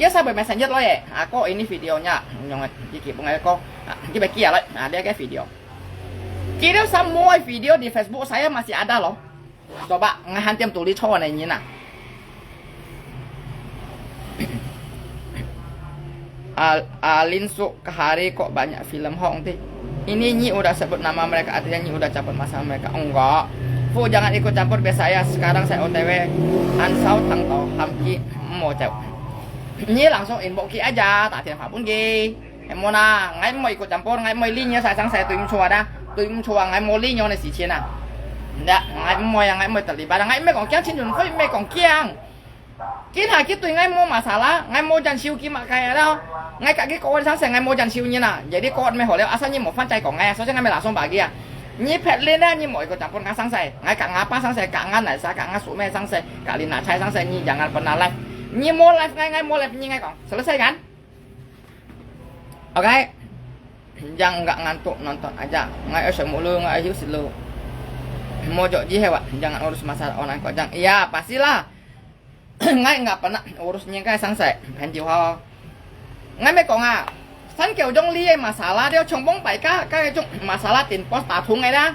Kaya saya messenger lo ye. Ako ini videonya. Nyong ki ki pun ngai ko. Ah, ki bagi ya lo. Ah, dia ke video. Kira semua video di Facebook saya masih ada loh. Coba ngai han tiam tuli cho nai nyen ah. Al, Alin Suk Kahari kok banyak film Hong ti. Ini nyi udah sebut nama mereka, artinya nyi udah campur masalah mereka. Enggak. Fu, jangan ikut campur biasa ya. Sekarang saya O T W. Ansau tang to hamki mo cau. Nyi langsung inbox ki aja, 打电话 pun ki. Emo na, ngai mo ikut campur, ngai mo li nyi sa sang saya tui mchua da. Tui mchua ngai mo li nyo ne si chien ah. Ndak, ngai mo ya, ngai mo terlibat. Ngai mo kong kiang chin yun, koi mo kong kiang. Kita ki tui ngai mo masalah, ngai mo jan siu ki mak kai da. Ngai ka ki ko sang saya ngai mo jan siu nyi na. Jadi ko me ho le, asal nyi mo fan cai kong ngai, so ngai me la song bagi ah. Nyi pet lin da, nyi mo ikut campur ngai sang saya. Ngai ka ngapa sang saya, ka ngan nai sa, ka ngan su me sang saya, ka lin na chai sang saya, nyi jangan pernah live. Nyi mo live ngai, ngai mo live nyi ngai kong. Selesai kan? Oke. Jangan nggak ngantuk nonton aja. Ngai oi semulu, ngai oi hiu silu. Mo jok ji hewa, jangan urus masalah orang kok jang. Iya, pastilah. Ngai nggak pernah urus nyi kai sang saya. Kan jiu ho. Ngai me kong ah. San kiu jong li masalah dia chong bong pai ka, ka jong masalah tin pos ta thung ngai da.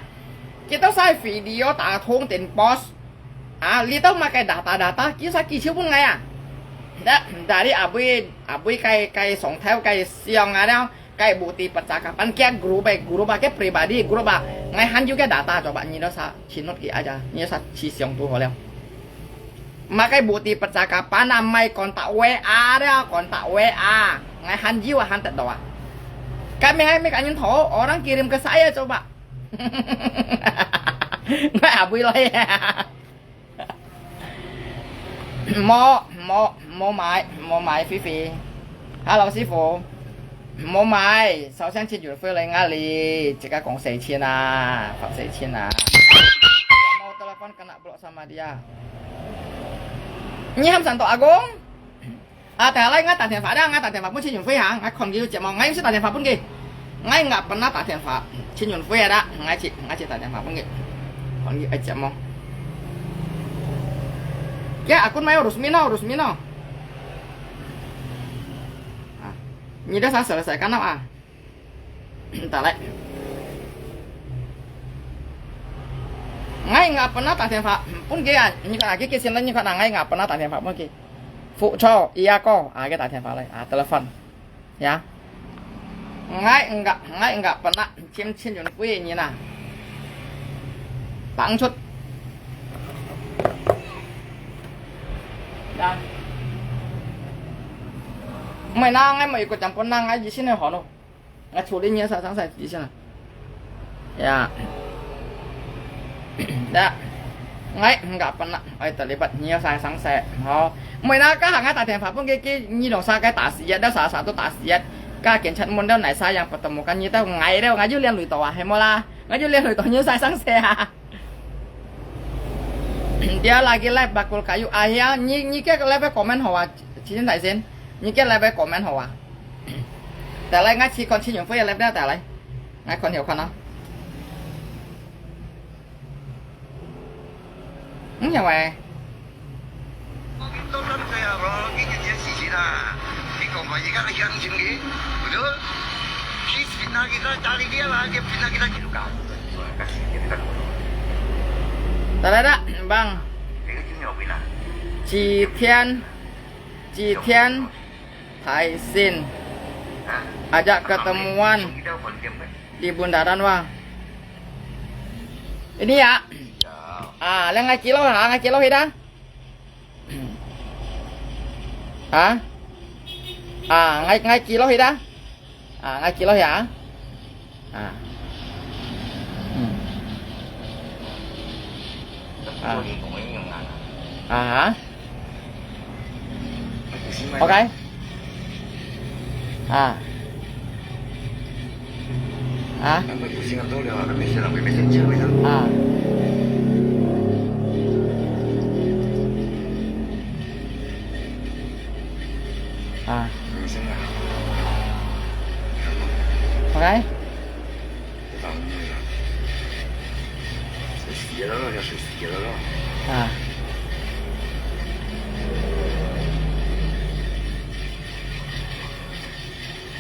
Kita sai video ta thung tin pos. Ah, li tau ma kai data data, ki sa ki chiu pun ngai ah. Da, dari abui, abui kai, kai song thau, kai siang ah da. Kai bukti percakapan, kia grup eh, grup ah, kia pribadi, grup ah. Ngai han jiu kia data, coba nyi do sa, chinut ki aja, nyi sa chi siang tu ho liao. Makai bukti percakapan, ah, mai kontak W A dia, kontak W A. Ngai han jiu ah, han tet do ah. Kami hai me kanyin tho, orang kirim ke saya coba. Ngai abui lo ya. Mo, mo, mo mai, mo mai，菲菲。Hello，師傅。Mo mai，首先請運費來𠊎哩，自家講四千啊，發四千啊。Mo telepon kena blok sama dia。你喊上到阿公？ 啊，等下來，𠊎打電話啦，𠊎打電話分陳雲輝哈，𠊎看佢有接無，𠊎有時打電話分佢，𠊎nggak pernah打電話陳雲輝啊啦，𠊎去，𠊎去打電話分佢，看佢愛接無。Ya，akun mai urus mino，urus mino。啊，你的啥事了？Saya kenal啊。 Entah leh。Ngai nggak pernah打電話分佢啊，你看啊，佢佢先來，你看啊，ngai nggak pernah打電話分佢。Fucho，iya ko，啊，佢打電話來，啊，telepon，ya。Ngai nggak，ngai nggak pernah chim chim yun kui ni na。Bangcut。Ya。Mai na ngai mai ikut campur na ngai di sini hono。 Ngai處理你啥上晒底下。Ya。Ya。Ngai nggak pernah，哎，terlibat你有啥上晒，好。Mai na ka ngai打電話分佢，佢你弄啥个打死人，都啥啥都打死人，ka警察問到哪啥樣不得，我跟你到ngai了，ngai就連累到啊，係無啦？Ngai就連累到你有啥上晒啊？ Dia lagi live bakul kayu。哎呀，你你个live comment好啊，七千大仙，你个live comment好啊。Tadi ngai si kon si nyung fui live dah tadi，ngai kon有看啊。嗯，有喂。 Talaga, bang. Jitian, Jitian, Taisin. Ajak ketemuan di bundaran, Bang. Ini ya. Ah, lang ngai kilo ha, ngai kilo hida. Ha? Ah, ngai, ngai kilo hida. Ah, ngai kilo ya. Ah. Hmm. Ah. Aha. Okay. Ah. Ah. Ah. Ah. OK。水死了咯，要水死了咯。啊。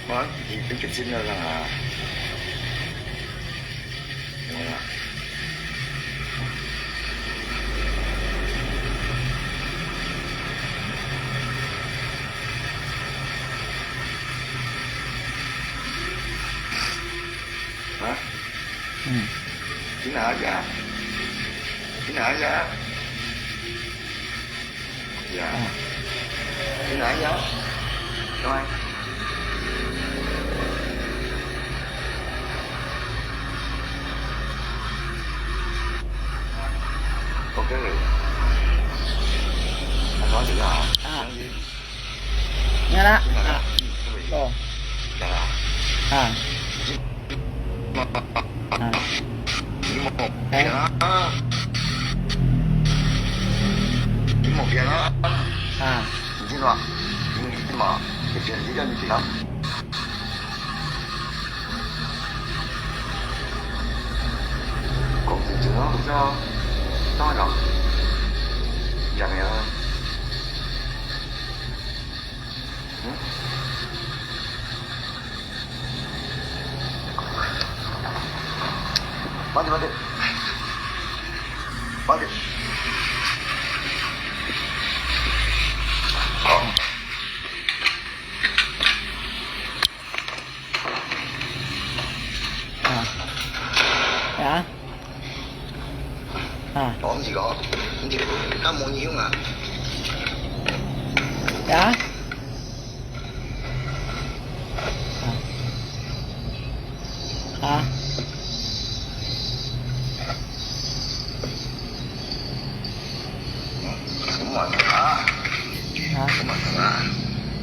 哇，你你个真的啦。有啦。啊？嗯。你拿一下。你拿一下。 呀，你拿一下，来。OK，那好，就这样啊。啊。你拿啦。你拿啦。啊。哦。拿啦。啊。 啊。你莫变啊！你莫变啊！啊。你知道吗？你知道吗？你变，你叫你变啊！讲真真啊，不是啊？当然了，讲呀。嗯？ 慢点，慢点。慢点。啊。啊。 啊。哦，毋是講，毋是，較無影響啊。呀？啊。啊。嗯，咁慢啊。啊。咁慢啊。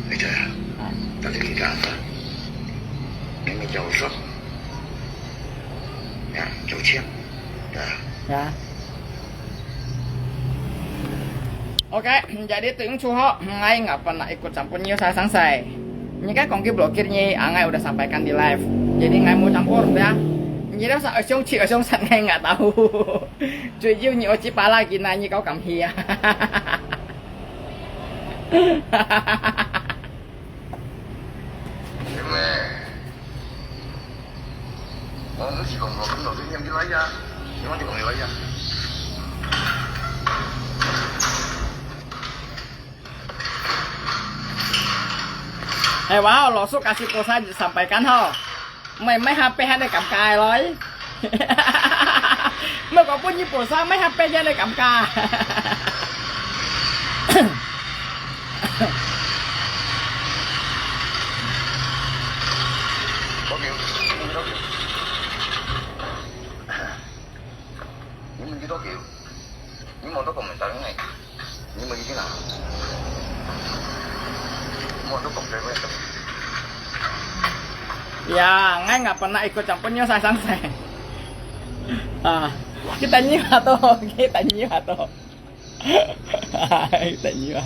你睇下，啊。等你看啊。你咪教授。 Ya, 九千。Ya. Ya. Oke, jadi tunggu ho, ngai ngapa nak ikut campurnya saya sangsai. Ni kan kongki blokirnya, angai udah sampaikan di live. Jadi ngai mau campur ya. Ni dah sa asong ci asong san ngai nggak tahu. Cuy ni oci pala gina ni kau kam hia. 哎，哇，老师，kasih pulsa sampaikan ho. Mai, mai H P han dai kam kai loi. Mai có bao nhiêu pulsa mai H P han dai kam kai. Có kiểu, có kiểu. Những mình chưa có kiểu. Những món đó còn mình tao này. Những mình như thế nào? Mua nó còn rẻ quá. Ya, ngai ngapa nak ikut campurnya saya sangsai. Ah, kita nyiwa to, kita nyiwa to. Kita nyiwa.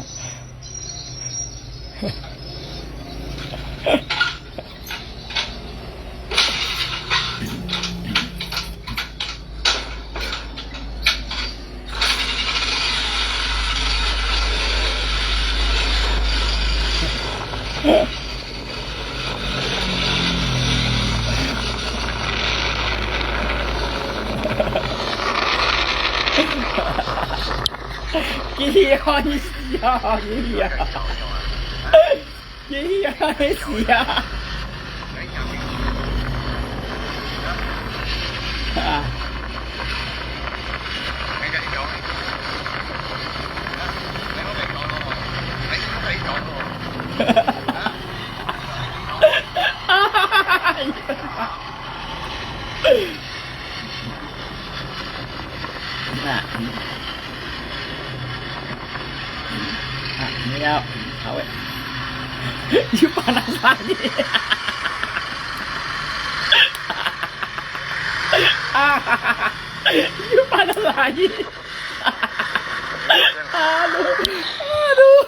Kì hìa, kì hìa, kì hìa. Kì hìa, kì hìa. À. Nah. Nah, ini ya, awet. Yu panas lagi. Yu panas lagi. Aduh, aduh.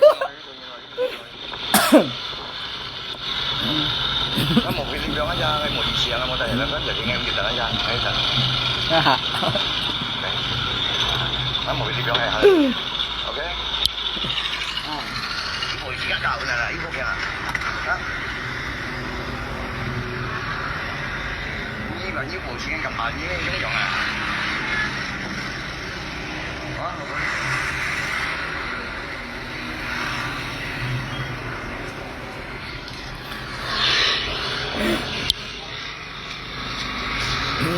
Kamu pwede bilang aja, kamu isi ang mo tayo, kan jadi ngayon kita aja, ngayon sa. Kamu pwede bilang aja. Okay? Ibu isi ka kau na, ibu kaya. Ha? Ini ba ibu isi ka kampanye yung yung ah. Ha?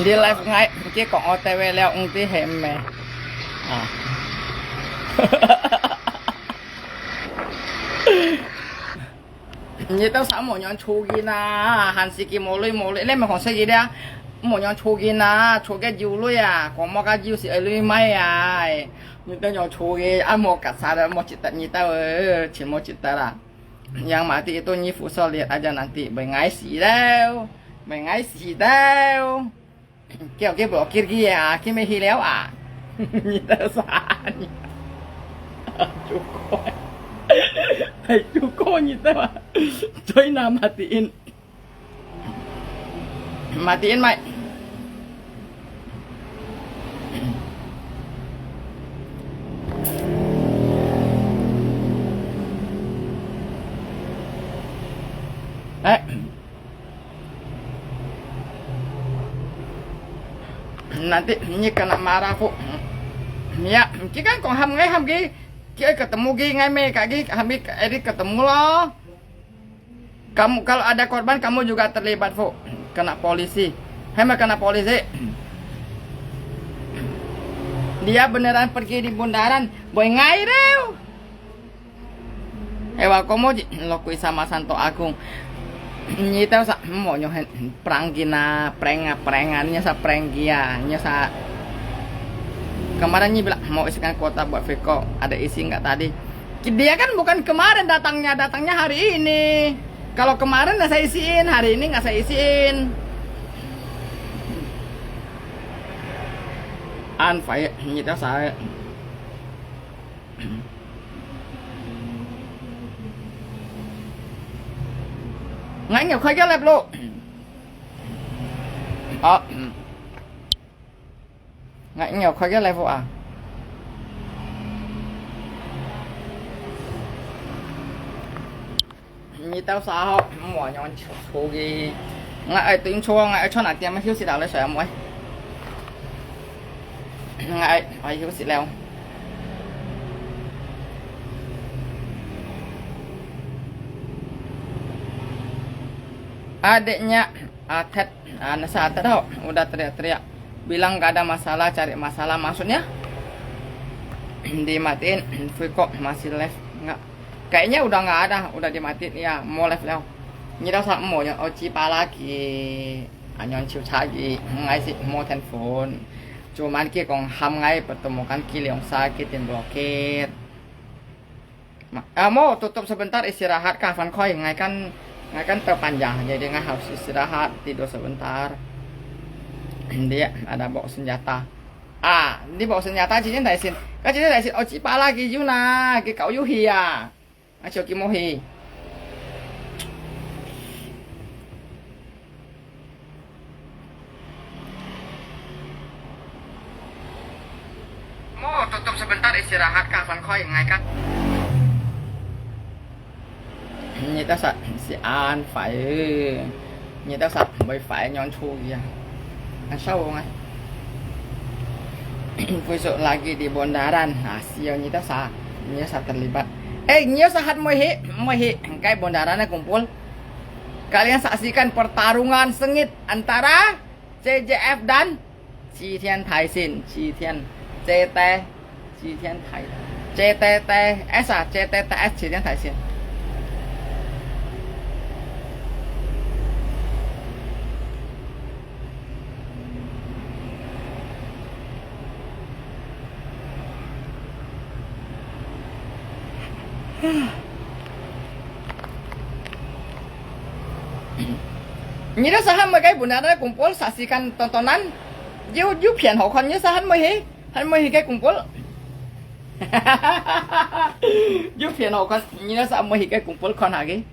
Di live ngai, ki kong O T W leo ng ti hem me. Ah. Ni tao sa mo nyong chu gin a, han si ki mo lui mo lui, le me hong se yi le, mo nyong chu gin a, chu ke jiu lui a, kong mo ka jiu si lui mai a. Ni tao nyong chu gin, a mo ka sa le mo chit ta, ni tao, eh, chi mo chit ta la. Yang mati itu nyi fuso liat aja nanti, bai ngai si leo, bai ngai si leo. Kêu kêu blokir ki ya, ki me hi leo a. Ni tao sa ni. Chuko. Hai chuko ni tao a. Choi na matiin. Matiin mai. Eh. Nanti ni kena marah fu. Ya, ki kan kong ham ngai ham ki, ki ketemu ki ngai me ka ki, ham ki, edi ketemu lo. Kamu, kalau ada korban, kamu juga terlibat fu. Kena polisi. Hai ma kena polisi. Dia beneran pergi di bundaran, boy ngai deu. Ewa, komo ji, lo kui sama Santo Agung. Ni tao sa, mo nyo hen, prank gina, prank a, prank a, ni sa prank gia, ni sa. Kemarin ni bilang mau isikan kuota buat Viko, ada isi nggak tadi? Dia kan bukan kemarin datangnya, datangnya hari ini. Kalau kemarin nggak saya isiin, hari ini nggak saya isiin. An phải, ni tao sa. Ngai nhiều khói cái lẹp luôn. Ờ. Ngai nhiều khói cái lẹp vô à. Ni tao sa ho, mua nhon chu ki. Ngai ai tuin chu, ngai ai chon a tiam hiu si dau le soi mua. Ngai ai hiu si leo. Adiknya, Atet, ah, nasa Atet ho, udah teriak-teriak. Bilang gak ada masalah, cari masalah. Maksudnya? Dimatiin, Fuiko masih live. Nggak. Kayaknya udah nggak ada, udah dimatiin. Ya, mau live leo. Ni tao sa mo nyo, oh, cipa lagi. Anyon ciu cagi, ngai si mo telepon. Cuman ki kong ham ngai pertemukan ki liong sa ki tin blokir. Ma-, ah, mau tutup sebentar istirahat kah, Van Khoi, ngai kan, ngai kan terpanjang, jadi ngai harus istirahat, tidur sebentar. Dia ada bawa senjata. Ah, dia bawa senjata, cincin taisin. Kan cincin taisin, oh, cipa lagi, Yuna, ki kau yuhi ya. Acho ki mohi. Mau tutup sebentar istirahat kah, Van Khoi, ngai kan. Ni tao sa si an phải. Ni tao sa bai phải nyon chu ya. An sao ngai. Besok lagi di bundaran. Ah, sial ni tao sa. Ni sa terlibat. Eh, ni sa hat mohi, mohi. Kai bundaran na kumpul. Kalian saksikan pertarungan sengit antara C J F dan 齐天大聖，齐天，齐天，齐天大，齐天大S啊，齐天大S，齐天大聖。你都想喊么个本来那个公婆啥时间短短难，有有片好看，你想喊么去？喊么去个公婆？有片好看，你都想么去个公婆看下去？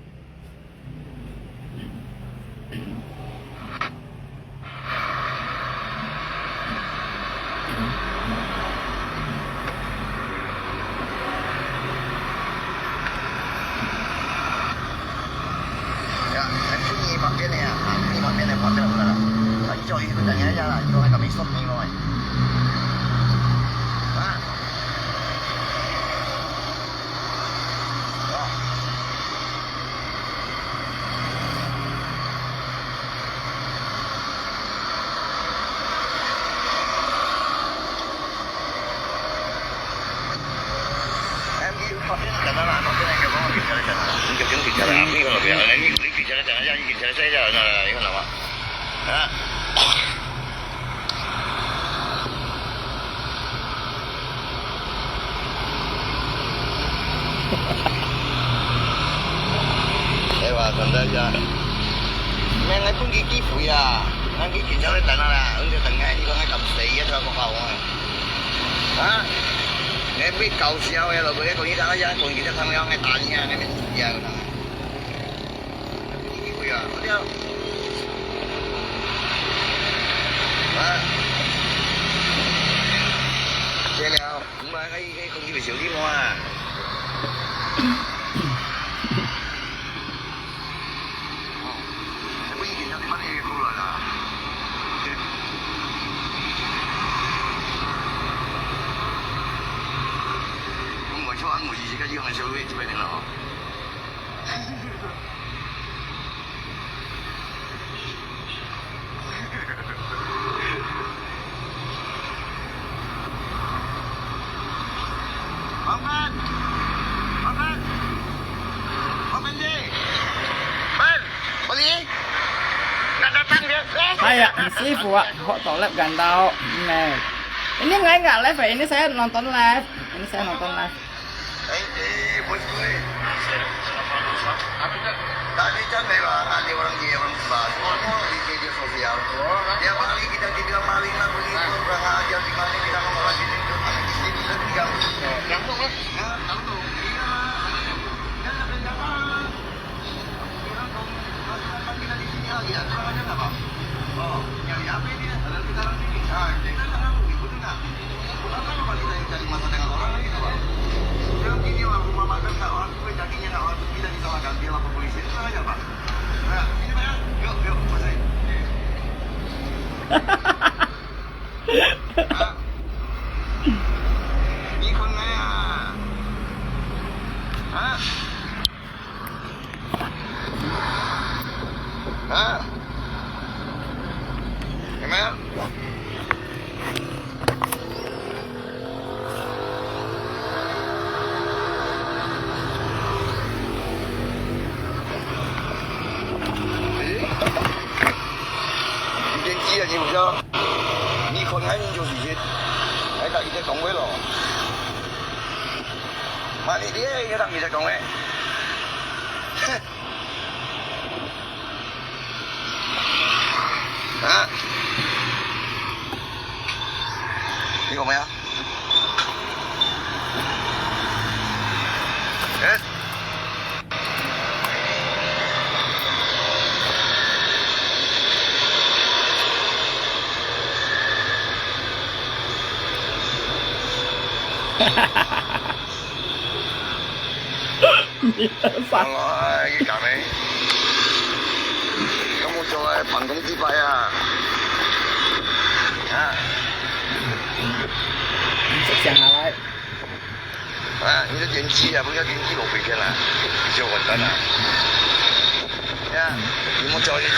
啊，你都還敢去說你咯？啊？哎哇，真的呀，免𠊎分佢機會啊！𠊎去警察來等啊啦，𠊎就等𠊎，你講𠊎敢死，也做不好啊！啊！𠊎會搞笑个，老婆，𠊎講你聽啊，講你聽，他們要來打你啊，你們死啊！機會啊，快點！啊！謝了。 毋係，𠊎，𠊎講你个小弟妹啊。哦，你不一定要你媽那个過來啦。我說俺母親是个用的小弟，這邊的咯。 Hai ya, ang safe wa, ho to live gan tau. Ini ngai nggak live ya, ini saya nonton live. Ini saya nonton live. Eh, eh, bosku, eh. Tadi kan memang ada orang dia, orang Sumba. Semua orang di media sosial. Tiap hari kita dibilang maling lah, begitu, kurang ajar, di mana kita ngomong lagi ni, tu, anak istri kita tinggal. Langsung lah. Ya, langsung. Iya. Jangan sampai datang. Orang kau masih datang kita di sini lagi, ada orang ada apa? Oh, nyari apa ini? Ada di dalam sini. Ah, kita tak tahu, betul tak? Kenapa kita yang cari masalah dengan orang lagi, Pak? Yang ini orang rumah makan, tak orang tua, jadinya nak orang tua kita disalahkan, dia lapor polisi. Itu saja, Pak. Nah, sini, Pak, ya. Yuk, yuk, masuk. 你看啊，啊，啊，有没有？诶，你点鸡啊，你不知道？ 你看𠊎研究時間，𠊎搭佢兜講話咯。嘛，你，你，你搭佢兜講話。啊？你講咩啊？ 你很烦。哎，你讲咩？咁我做个办公地牌啊？啊？你讲下来。啊，你个年纪啊，不要年纪老肥片啦，你就完蛋啦。呀，你莫叫年纪。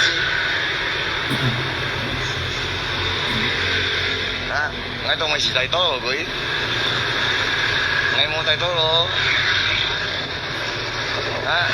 啊？ 𠊎當个時代到了佢，𠊎無帶到咯。啊！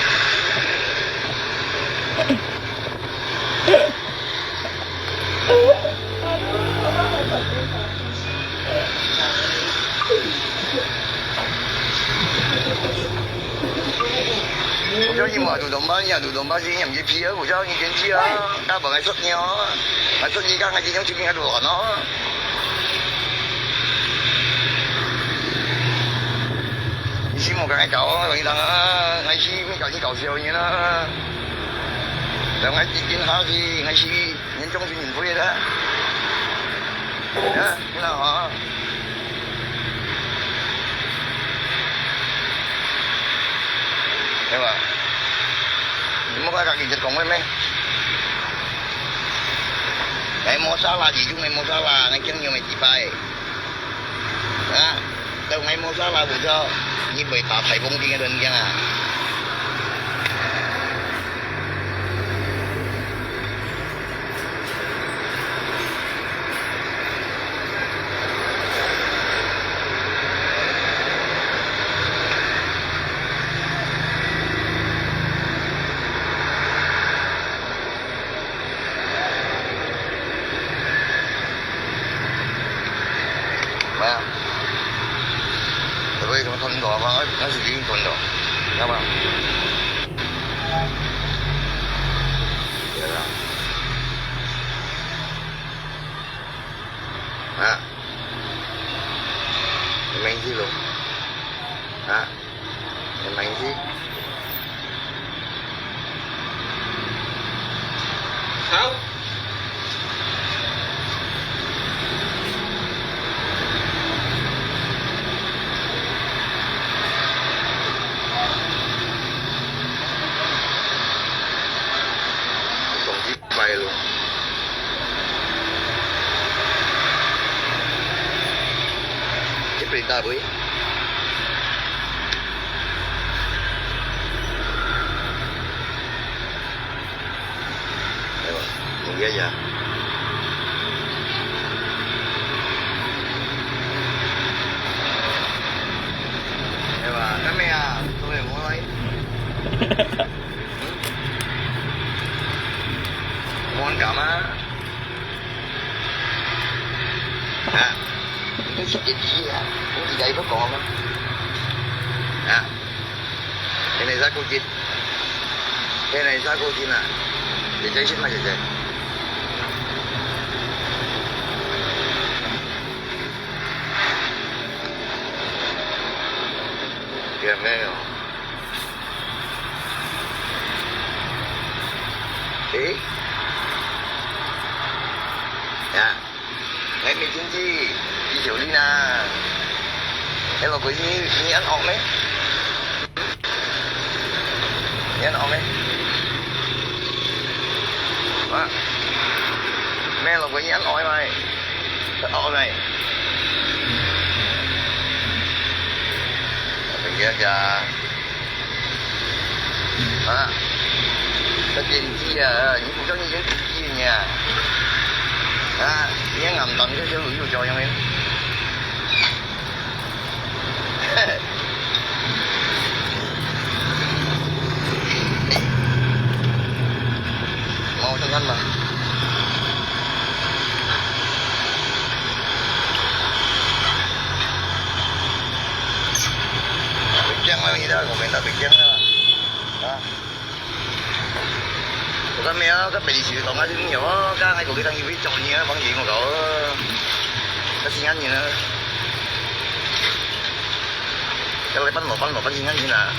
我叫你莫讀東巴，你也讀東巴，是你毋識皮啊，我叫你堅持啊，大本來說你哦，還說你剛剛今天就跟他錄完哦。 你是莫跟𠊎搞，同你講啊，𠊎是毋搞你搞笑人啊。同𠊎一定下去，𠊎是嚴重心理會的。啊，你看哈。對吧？你莫跟佢直接講話咩？哎，無沙拉，其中个無沙拉，恁樣樣个幾擺。啊，都哎無沙拉，毋錯，你會打颱風天个論點啊。咩啊？這個什麼吞到啊？那是已經吞到，知道嗎？對啊。啊？你們一起錄。啊？ 你們去。好。總之 快樂。一杯大杯。哎呦，你看一下。哎呀，幹咩啊？各位，我來。嗯？我幹嘛？ 啊，你都是電視啊，你自家也不講嗎？啊，現在啥估計？現在啥估計啊？姐姐去嗎，姐姐？有沒有？ 誒？呀，𠊎毋係天氣，你小心啊！哎，老哥，你，你恁惡咩？你恁惡咩？啊？咩，老哥，你恁惡咩？惡咩？等一下。 啊，這電視啊，你不相信這電視呢？啊，你看暗淡這小路又照樣的。嘿嘿。 貓看看嘛。別驚啦，你這個面都別驚啦，啊！我講咩啊，該平時講啊，你有啊，該還過去當一位做你啊，幫你我搞啊，該新安人啊。 該來搬落，搬落，搬緊緊啊！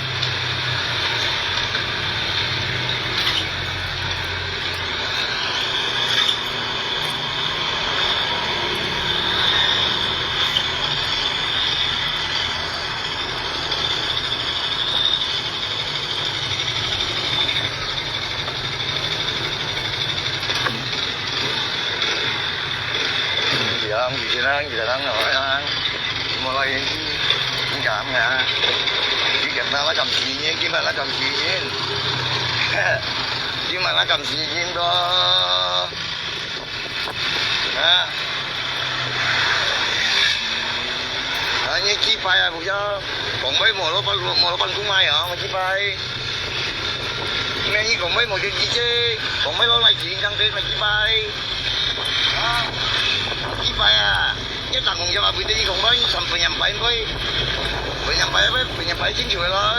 是啊，以前啊，以前啊， 無來天氣，你敢啊？你敢啊？那敢時間，今晚那敢時間，今晚那敢時間咯。啊？啊，你幾擺啊？毋曉，講話無老闆，無老闆講話啊，我幾擺。咩？你講話無得理解，講話老來緊張，這麼幾擺。 啊，幾擺啊？一打工就話會得你講話，你三分兩擺會，分兩擺會，分兩擺進去了。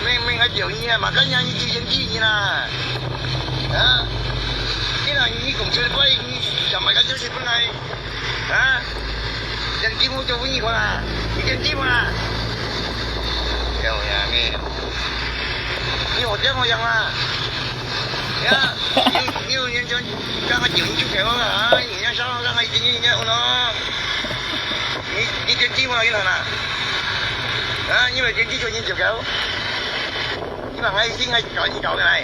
明明還叫你啊，嘛，幹啥你就演技呢啦？啊？你那你講出來，你想买个就是本来。 啊？人家我就问你看啊，你点点嘛。有呀，没有。你好这样啊？呀，你有，你有人家刚刚九十九条啊，你人家上刚刚一点点哦。你，你点点嘛，你看啊？啊，你们点点就你就高。你把爱心还搞一搞的来。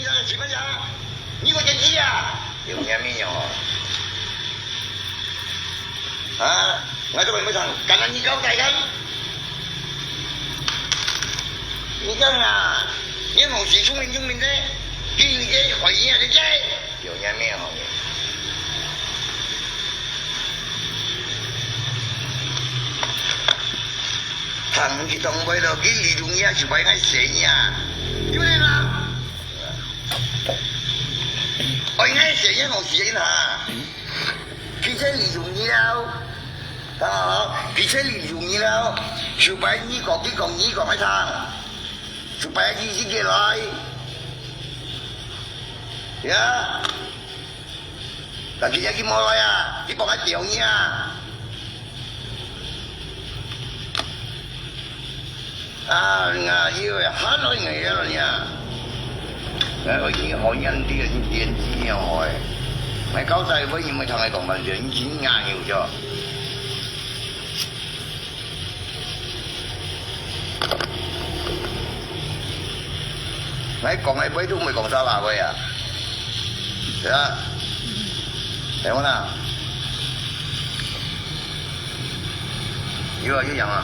你个什么呀？你个天地啊！有咩咩哦？啊，我都没没唱，敢让你搞改革？你讲啊，你某些聪明聪明的，给你个回应啊，对不对？有咩咩哦？ 行去當位咯，佢利用你啊，就擺𠊎死你啊，有理啦。愛𠊎死你無死人哈，佢就利用你了，啊，佢就利用你了，就擺你講，佢講，你講个聽，就擺佢自己來，呀。 但今日佢無來啊，佢幫𠊎釣魚啊。啊，𠊎以為還愛𠊎了呢。哎，我已經好眼力，已經電視了哎。哎，搞大會你們同𠊎講半天，你真硬有效。 𠊎講个話都毋會講沙拉話啊，係啊，聽無啦？有啊，有樣啊。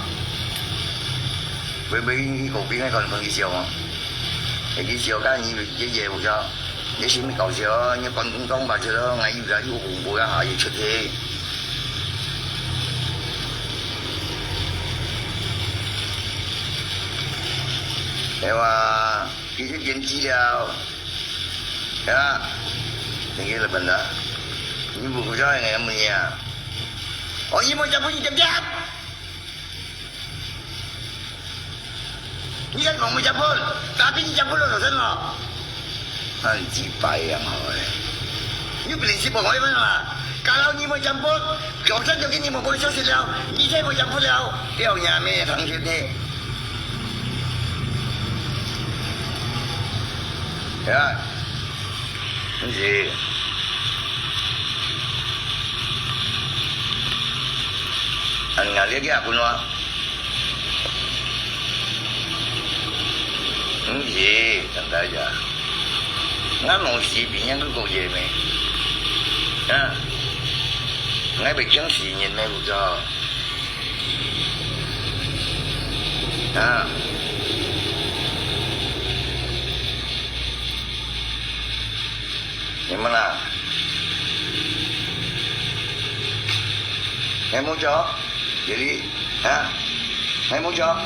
會毋會去嗰邊个看看佢笑啊？會去笑，看你爺爺有笑。 你係毋係搞笑啊？你關公撞白賊咯，𠊎以為有紅包啊，下一出去。係哇，佢就變質了，係啊，你个老闆啊，你毋好笑，𠊎問你啊，哦，你莫接本，你接接。 你敢講無接本？Tapi你接本了做麼个？恁雞掰樣好欸！你本事無開門啊！Kalau你無接本，早上就給你們播消息了，你才無接本了，了你咩同學呢？呀，毋是。 恁𠊎這个阿君啊，毋是，真个呀。𠊎無死別人个過夜咩？啊？𠊎會驚死人咩？有錯？啊？ 你們啊，你無做，這裡，啊？你無做，啊？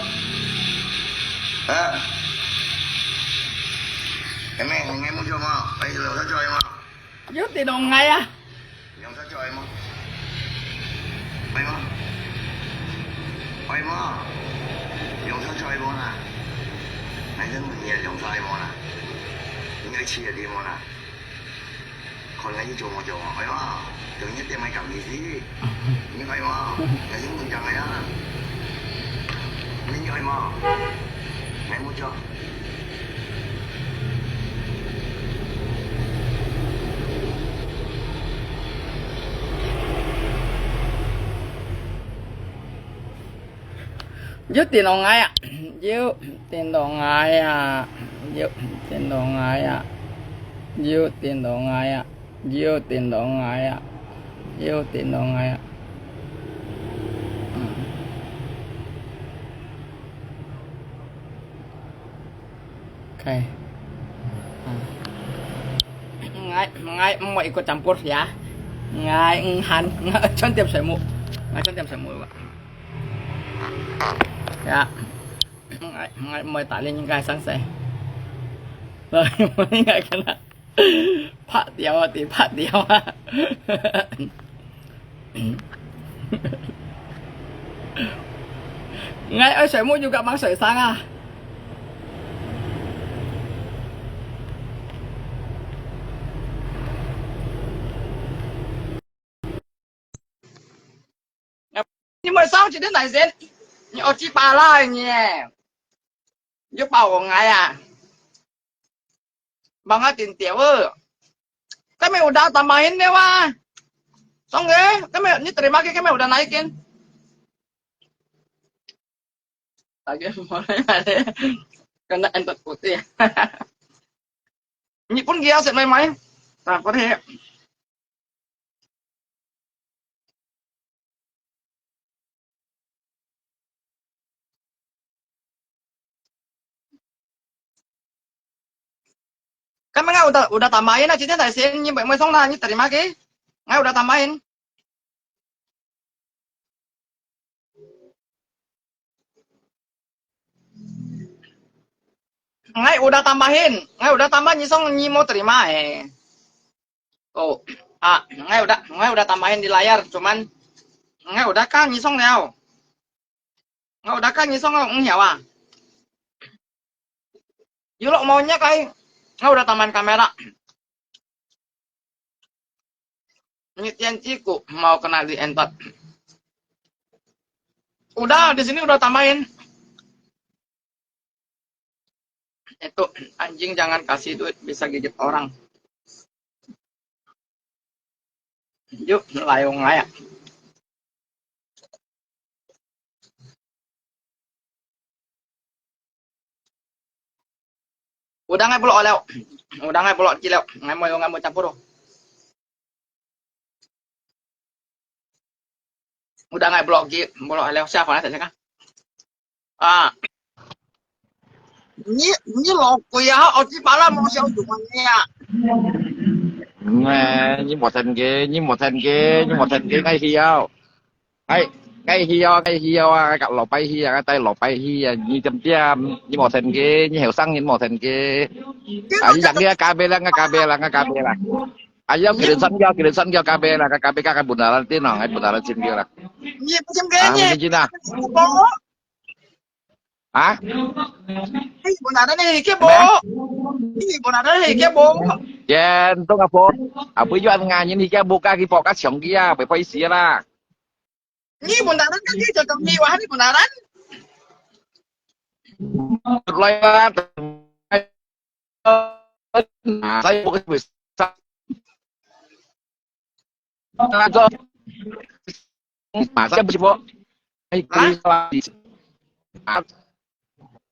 你們，你無做嘛？哎，老實做嘛？有點弄愛啊。 兩隻腳愛無？愛無？愛無？兩隻腳愛無啦？𠊎正問你啊，兩隻愛無啦？你愛試下你無啦？看𠊎你做無做無？愛無？你點解咁意思？你愛無？你先問講个啊！你愛無？你無做。有電腦𠊎啊，有電腦𠊎啊，有電腦𠊎啊，有電腦𠊎啊。 有電腦𠊎啊，有電腦𠊎啊。嗯。OK。嗯。𠊎，𠊎毋會ikut campur ya。𠊎毋肯，𠊎全點水母，𠊎全點水母啊。Ya。𠊎，𠊎毋會打理人家个生死。所以𠊎應該跟他 拍掉啊，得拍掉啊。𠊎愛水母又夾硬水生啊。你莫上去，你哪先？你惡雞巴啦你！你包我𠊎啊！Mga tintiaw. Kami udah tambahin ni wa. Song eh, kami ni terima ke kami udah naikin. Lagi mulai ada kena entot putih. Ni pun dia set mai mai. Nah, putih. Kan ngai udah, udah tambahin na, cina tak sen, ni mai song na, ni terima ke? Ngai udah tambahin. Ngai udah tambahin, ngai udah tambahin, ni song ni mau terima eh. Oh, ah, ngai udah, ngai udah tambahin di layar, cuman ngai udah kan ni song liao. Ngai udah kan ni song liao, eng hiao ah. Yulok mau nyak ai, ngai udah tambahin kamera. Ini tian ciku mau kena dientot. Udah, di sini udah tambahin. Itu anjing jangan kasih duit, bisa gigit orang. Yuk, layong aja. Udah ngai bulok leo. Udah ngai bulok ki leo. Ngai mo yo ngai mo campur. Udah ngai bulok ki bulok leo siapa nak cakap? Ah. Ni ni lo kuya ha oji pala mo siapa tu ni ya. Ngai ni mo ten ke ni mo ten ke ni mo ten ke ngai hiau. Ai, ngai hiau, ngai hiau ah, ngai kak lo pai hiau, ngai tai lo pai hiau, ni tiam tiam, ni mo ten ke, ni hiau sang ni mo ten ke. Ah, ni yang dia kabe lah, ngai kabe lah, ngai kabe lah. Ai, yau kirin san yau, kirin san yau kabe lah, ngai kabe kak bunaran ti no, ngai bunaran sin dia lah. Ni macam Ah, kayaknya. Mungkin Cina. Hah? Hei, bunaran ni hike bo. Hei, bunaran hike bo. Yen, tu apa? Apa yuan nganyin hike bo ka ki pok ka siang kia, apa apa isi lah. Ni bunaran kan ni cocok ni wah ni bunaran. Lai lah. Nah, saya bukan besar. Nah, so, masa besi po? Ay, Hah? Kuya, salah. Ah,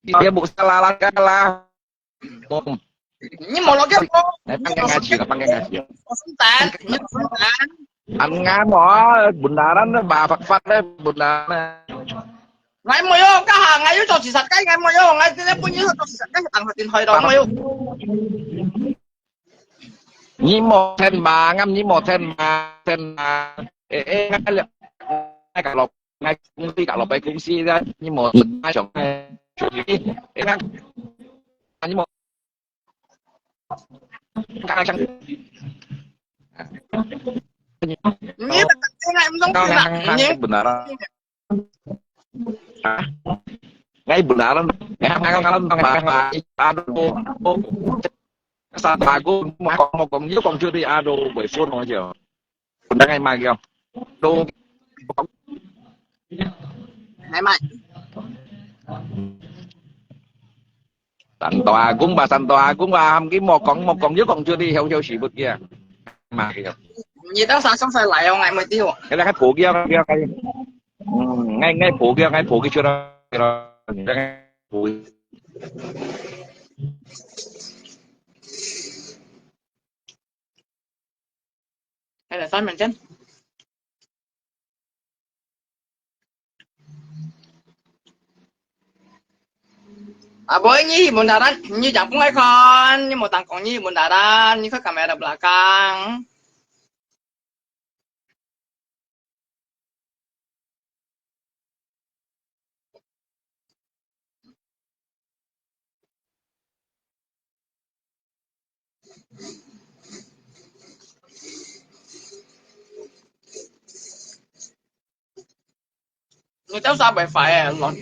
dia bukan salah lah, kan lah. Bom. Ni mo lo ke po. Ay, pangke ngaji lah, pangke ngaji. Pasuntan, ni pasuntan. An nga mo, bunaran na, ba, fakfak na, bunaran na. Ngai mo yo, ka ha, ngai yo cho si sat kai, ngai mo yo, ngai tine pun yo cho si sat kai, tang hatin hoi dong mo yo. Ni mo ten ba, ngam ni mo ten ba, ten ba. Eh, eh, ngai le, ngai ka lo, ngai kung si ka lo pai kung si da, ni mo ma chong. Eh, ngai, ni mo. Ka chang. Ni ta ngai mo dong Kau si nang nang ni. Benar. Ngai bunaran, ngai ngai ngai ngai ngai aduh, sa bago mo kong mo kong yo kong juri aduh, bai phone mo jo. 本來愛罵佢，都，係嘛？山東阿公吧，山東阿公吧，喊佢莫講，莫講，又講出啲曉曉事物个，罵佢。你到山上才來哦，𠊎無知哦。佢來還抱佢啊，佢啊，佢。嗯，𠊎，𠊎抱佢啊，𠊎抱佢出來咯，你再抱佢。 Ada三mention. Aboi, nyi bundaran, nyi jampung ai kon, nyi mau tangkong, nyi bundaran, nyi ke kamera belakang. Nyi tau sa wifi eh, lon.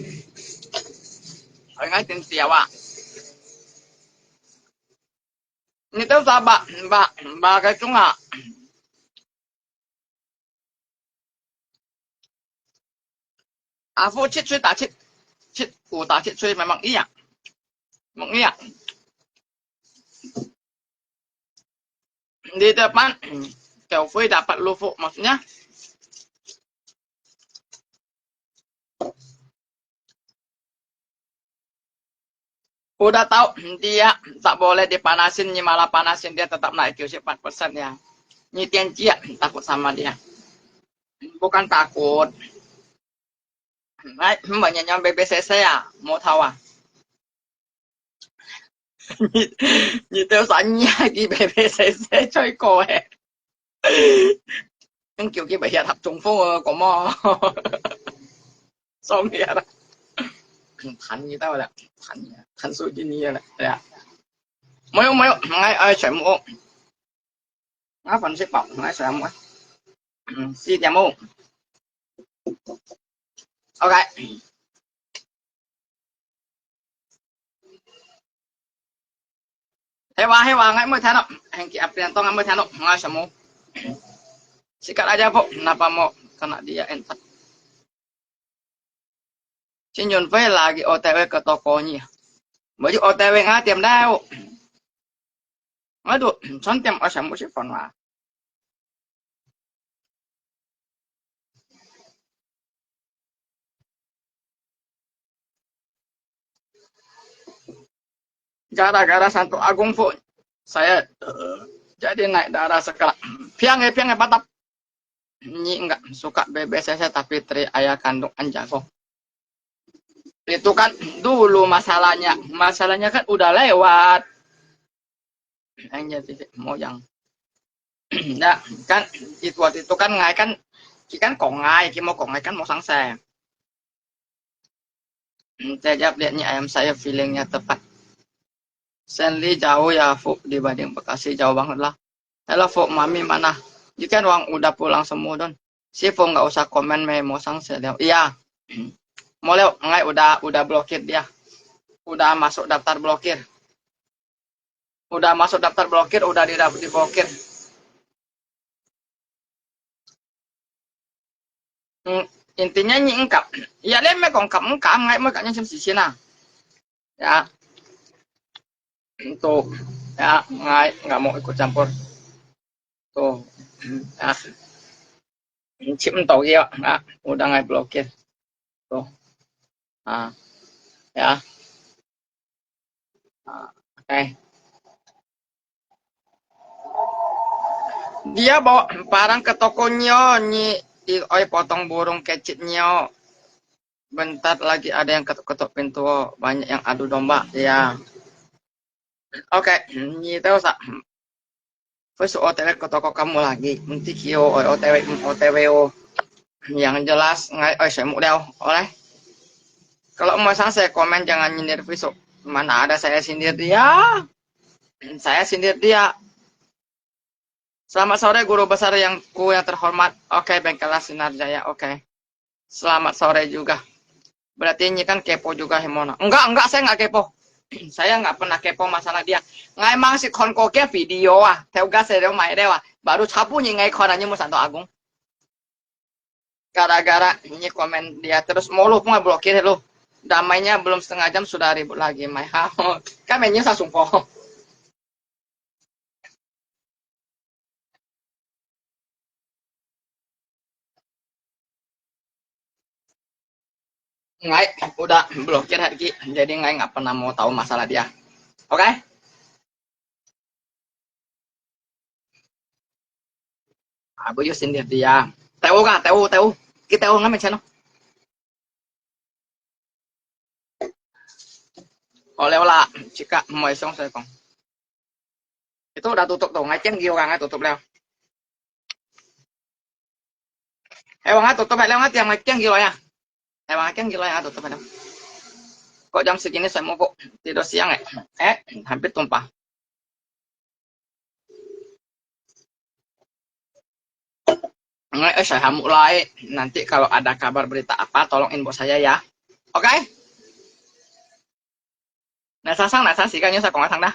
Ai ngai tin siau ah. Nyi tau sa ba, ba, ba cái chung ah. Afu chit chui ta chit, chit u ta chit chui memang iya. Memang iya. Di depan, Kau Fui dapat lufu, maksudnya. Udah tahu dia tak boleh dipanasin, nyi malah panasin, dia tetap naik Q C empat persen ya. Nyi Tian Jia takut sama dia. Bukan takut. Naik, banyak yang B B C C ya, mau tahu ah. Nyi teu sa nyi ki B B C C chui ko eh. Ang kiu ki ba hiat hap chung fong ko mo. Song hiat. Tan ni tau la. Tan ni. Tan su ji ni la. Ya. Mayo, mayo. Ngai ai chai mo. Ngai fan si pao. Ngai sa mo. Si dia mo. OK。Hewa, hewa, ngai mui tano. Hengki aprian tong ngai mui tano. Ngai samu. Sikat aja po. Kenapa mau kena dia entat? Chin Yun Fei lagi O T W ke tokonya. Baju O T W ngai tiam dau. Aduh, son tiam asam musik pon lah. Gara-gara Santo Agung Fo, saya jadi naik darah sekarang. Piang eh, piang eh, patap. Nyi enggak suka B B C C tapi Tri ayah kandung anjako. Itu kan dulu masalahnya. Masalahnya kan udah lewat. Anjir, titik moyang. Nah, kan itu waktu itu kan ngai kan, ki kan kong ngai, ki mau kong ngai kan mau sangseng. Saya jawab lihat ni ayam saya feelingnya tepat. Senli jauh ya, Fu, dibanding Bekasi jauh banget lah. Hello, Fu, Mami mana? You kan orang udah pulang semua, Don. Si Fu nggak usah komen, me mau sangseng liao. Iya. Mau liao, ngai udah, udah blokir dia. Udah masuk daftar blokir. Udah masuk daftar blokir, udah di, diblokir. Hmm, intinya nyi engkap. Ya, lihat me kong kap engkap, ngai me kap nyi sim si sina. Ya. Tuh. Ya, ngai nggak mau ikut campur. Tuh. Ya. Chip tau ya, nah, udah ngai blokir. Tuh. Ah. Ya. Ah, oke. Dia bawa barang ke tokonyo, nyi, i, oi, potong burung keciknyo. Bentar lagi ada yang ketuk-ketuk pintu, banyak yang adu domba. Ya. Oke, nyi tahu sa. First O T W ke toko kamu lagi. Mesti kio, oi, O T W, O T W, oh. Yang jelas, ngai, oi, saya mau liao, oleh. Kalau mau saya komen, jangan nyindir Fiso. Mana ada saya sindir dia. Saya sindir dia. Selamat sore, guru besar yang ku yang terhormat. Oke, Bengkala Sinar Jaya. Oke. Selamat sore juga. Berarti ini kan kepo juga, Hemona. Enggak, enggak, saya enggak kepo. Saya enggak pernah kepo masalah dia. Ngai mang si kon ko ke video ah. Teu ga se deu mai deu ah. Baru sabu nyi ngai kau nanya mo santo agung. Gara-gara nyi komen dia terus molo pun ngai blokir lo. Damainya belum setengah jam sudah ribut lagi, mai ha. Kami nyi sa sungko. Ngai udah blokir hat ki, jadi ngai nggak pernah mau tahu masalah dia. Oke? Abu yu sindir dia. Tahu kah? Tahu, tahu. Kita tahu ngai macam mana? Oleh olah, cika mai song saya kong. Itu udah tutup tuh, ngai ceng giu ngai tutup liao. Eh, wang tutup liao, ngai tiang ngai ceng giu ya. Eh, wang ceng giu ya, tutup liao. Kok jam segini saya mau kok tidur siang eh. Eh, hampir tumpah. Ngai, eh, saya mulai. Nanti kalau ada kabar berita apa, tolong inbox saya ya. Oke? Nah, sasang, nah, sasang, kan, yung sa kong asang dah.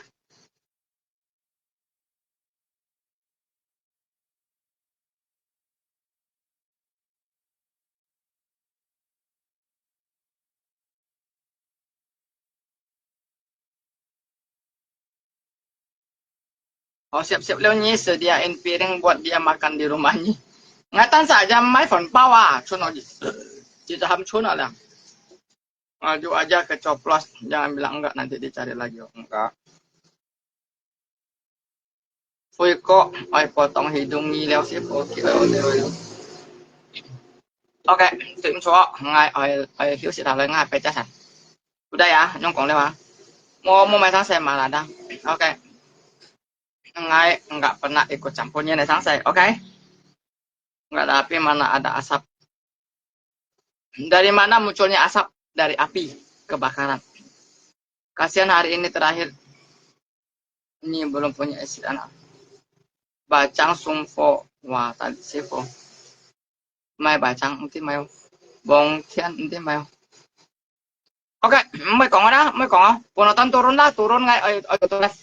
Oh, siap-siap liao ni, sediain piring buat dia makan di rumah ni. Ngatan saja mai phone pau ah, chun aja. Kita ham chun aja. Maju aja kecoplos, jangan bilang enggak, nanti dicari lagi. Enggak. Pui kok, oi potong hidung ni liao si pui kok. Oke, tuh chua, ngai oi oi hiu si ta lai ngai pe cha san. Udah ya, nyong kong liao ah. Mau mau mai sang saya malah dah. Oke. Ngai enggak pernah ikut campurnya nih sang saya, oke? Enggak ada api, mana ada asap. Dari mana munculnya asap? Dari api kebakaran. Kasihan hari ini terakhir. Ini belum punya istri anak. Bacang sungfo. Wah, tadi sifo. Mai bacang, nanti mai. Bong tian, nanti mai. Oke, mai kong ah, mai kong ah. Penonton turun lah, turun ngai, ayo, ayo, turun lah.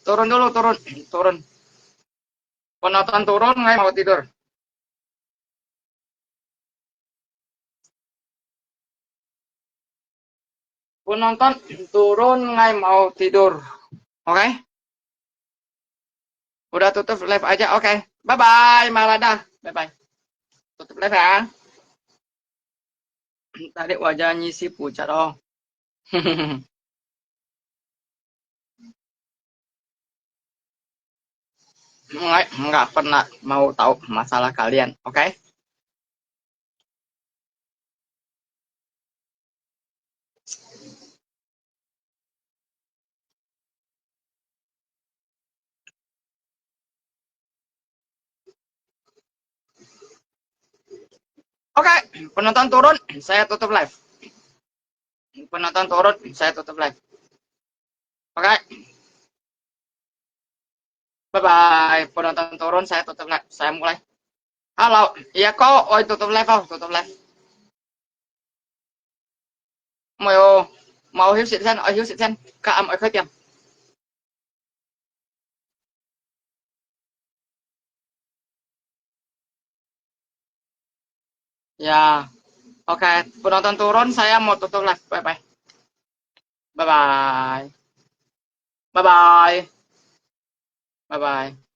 Turun dulu, turun, turun. Penonton turun ngai mau tidur. Penonton turun ngai mau tidur. Oke? Udah tutup live aja. Oke. Bye bye, Malada. Bye bye. Tutup live ya. Tadi wajahnya si pucat oh. Nggak, nggak pernah mau tahu masalah kalian, oke? Oke, penonton turun, saya tutup live. Penonton turun, saya tutup live. Oke. Bye bye. Penonton turun, saya tutup live. Saya mulai. Halo, iya ko, oi tutup live, oh, tutup live. Mau, mau hiu sit sen, oi hiu sit sen. Ka am oi khơi tiêm. Ya. Oke, penonton turun, saya mau tutup live. Bye bye. Bye bye. Bye bye. Bye bye.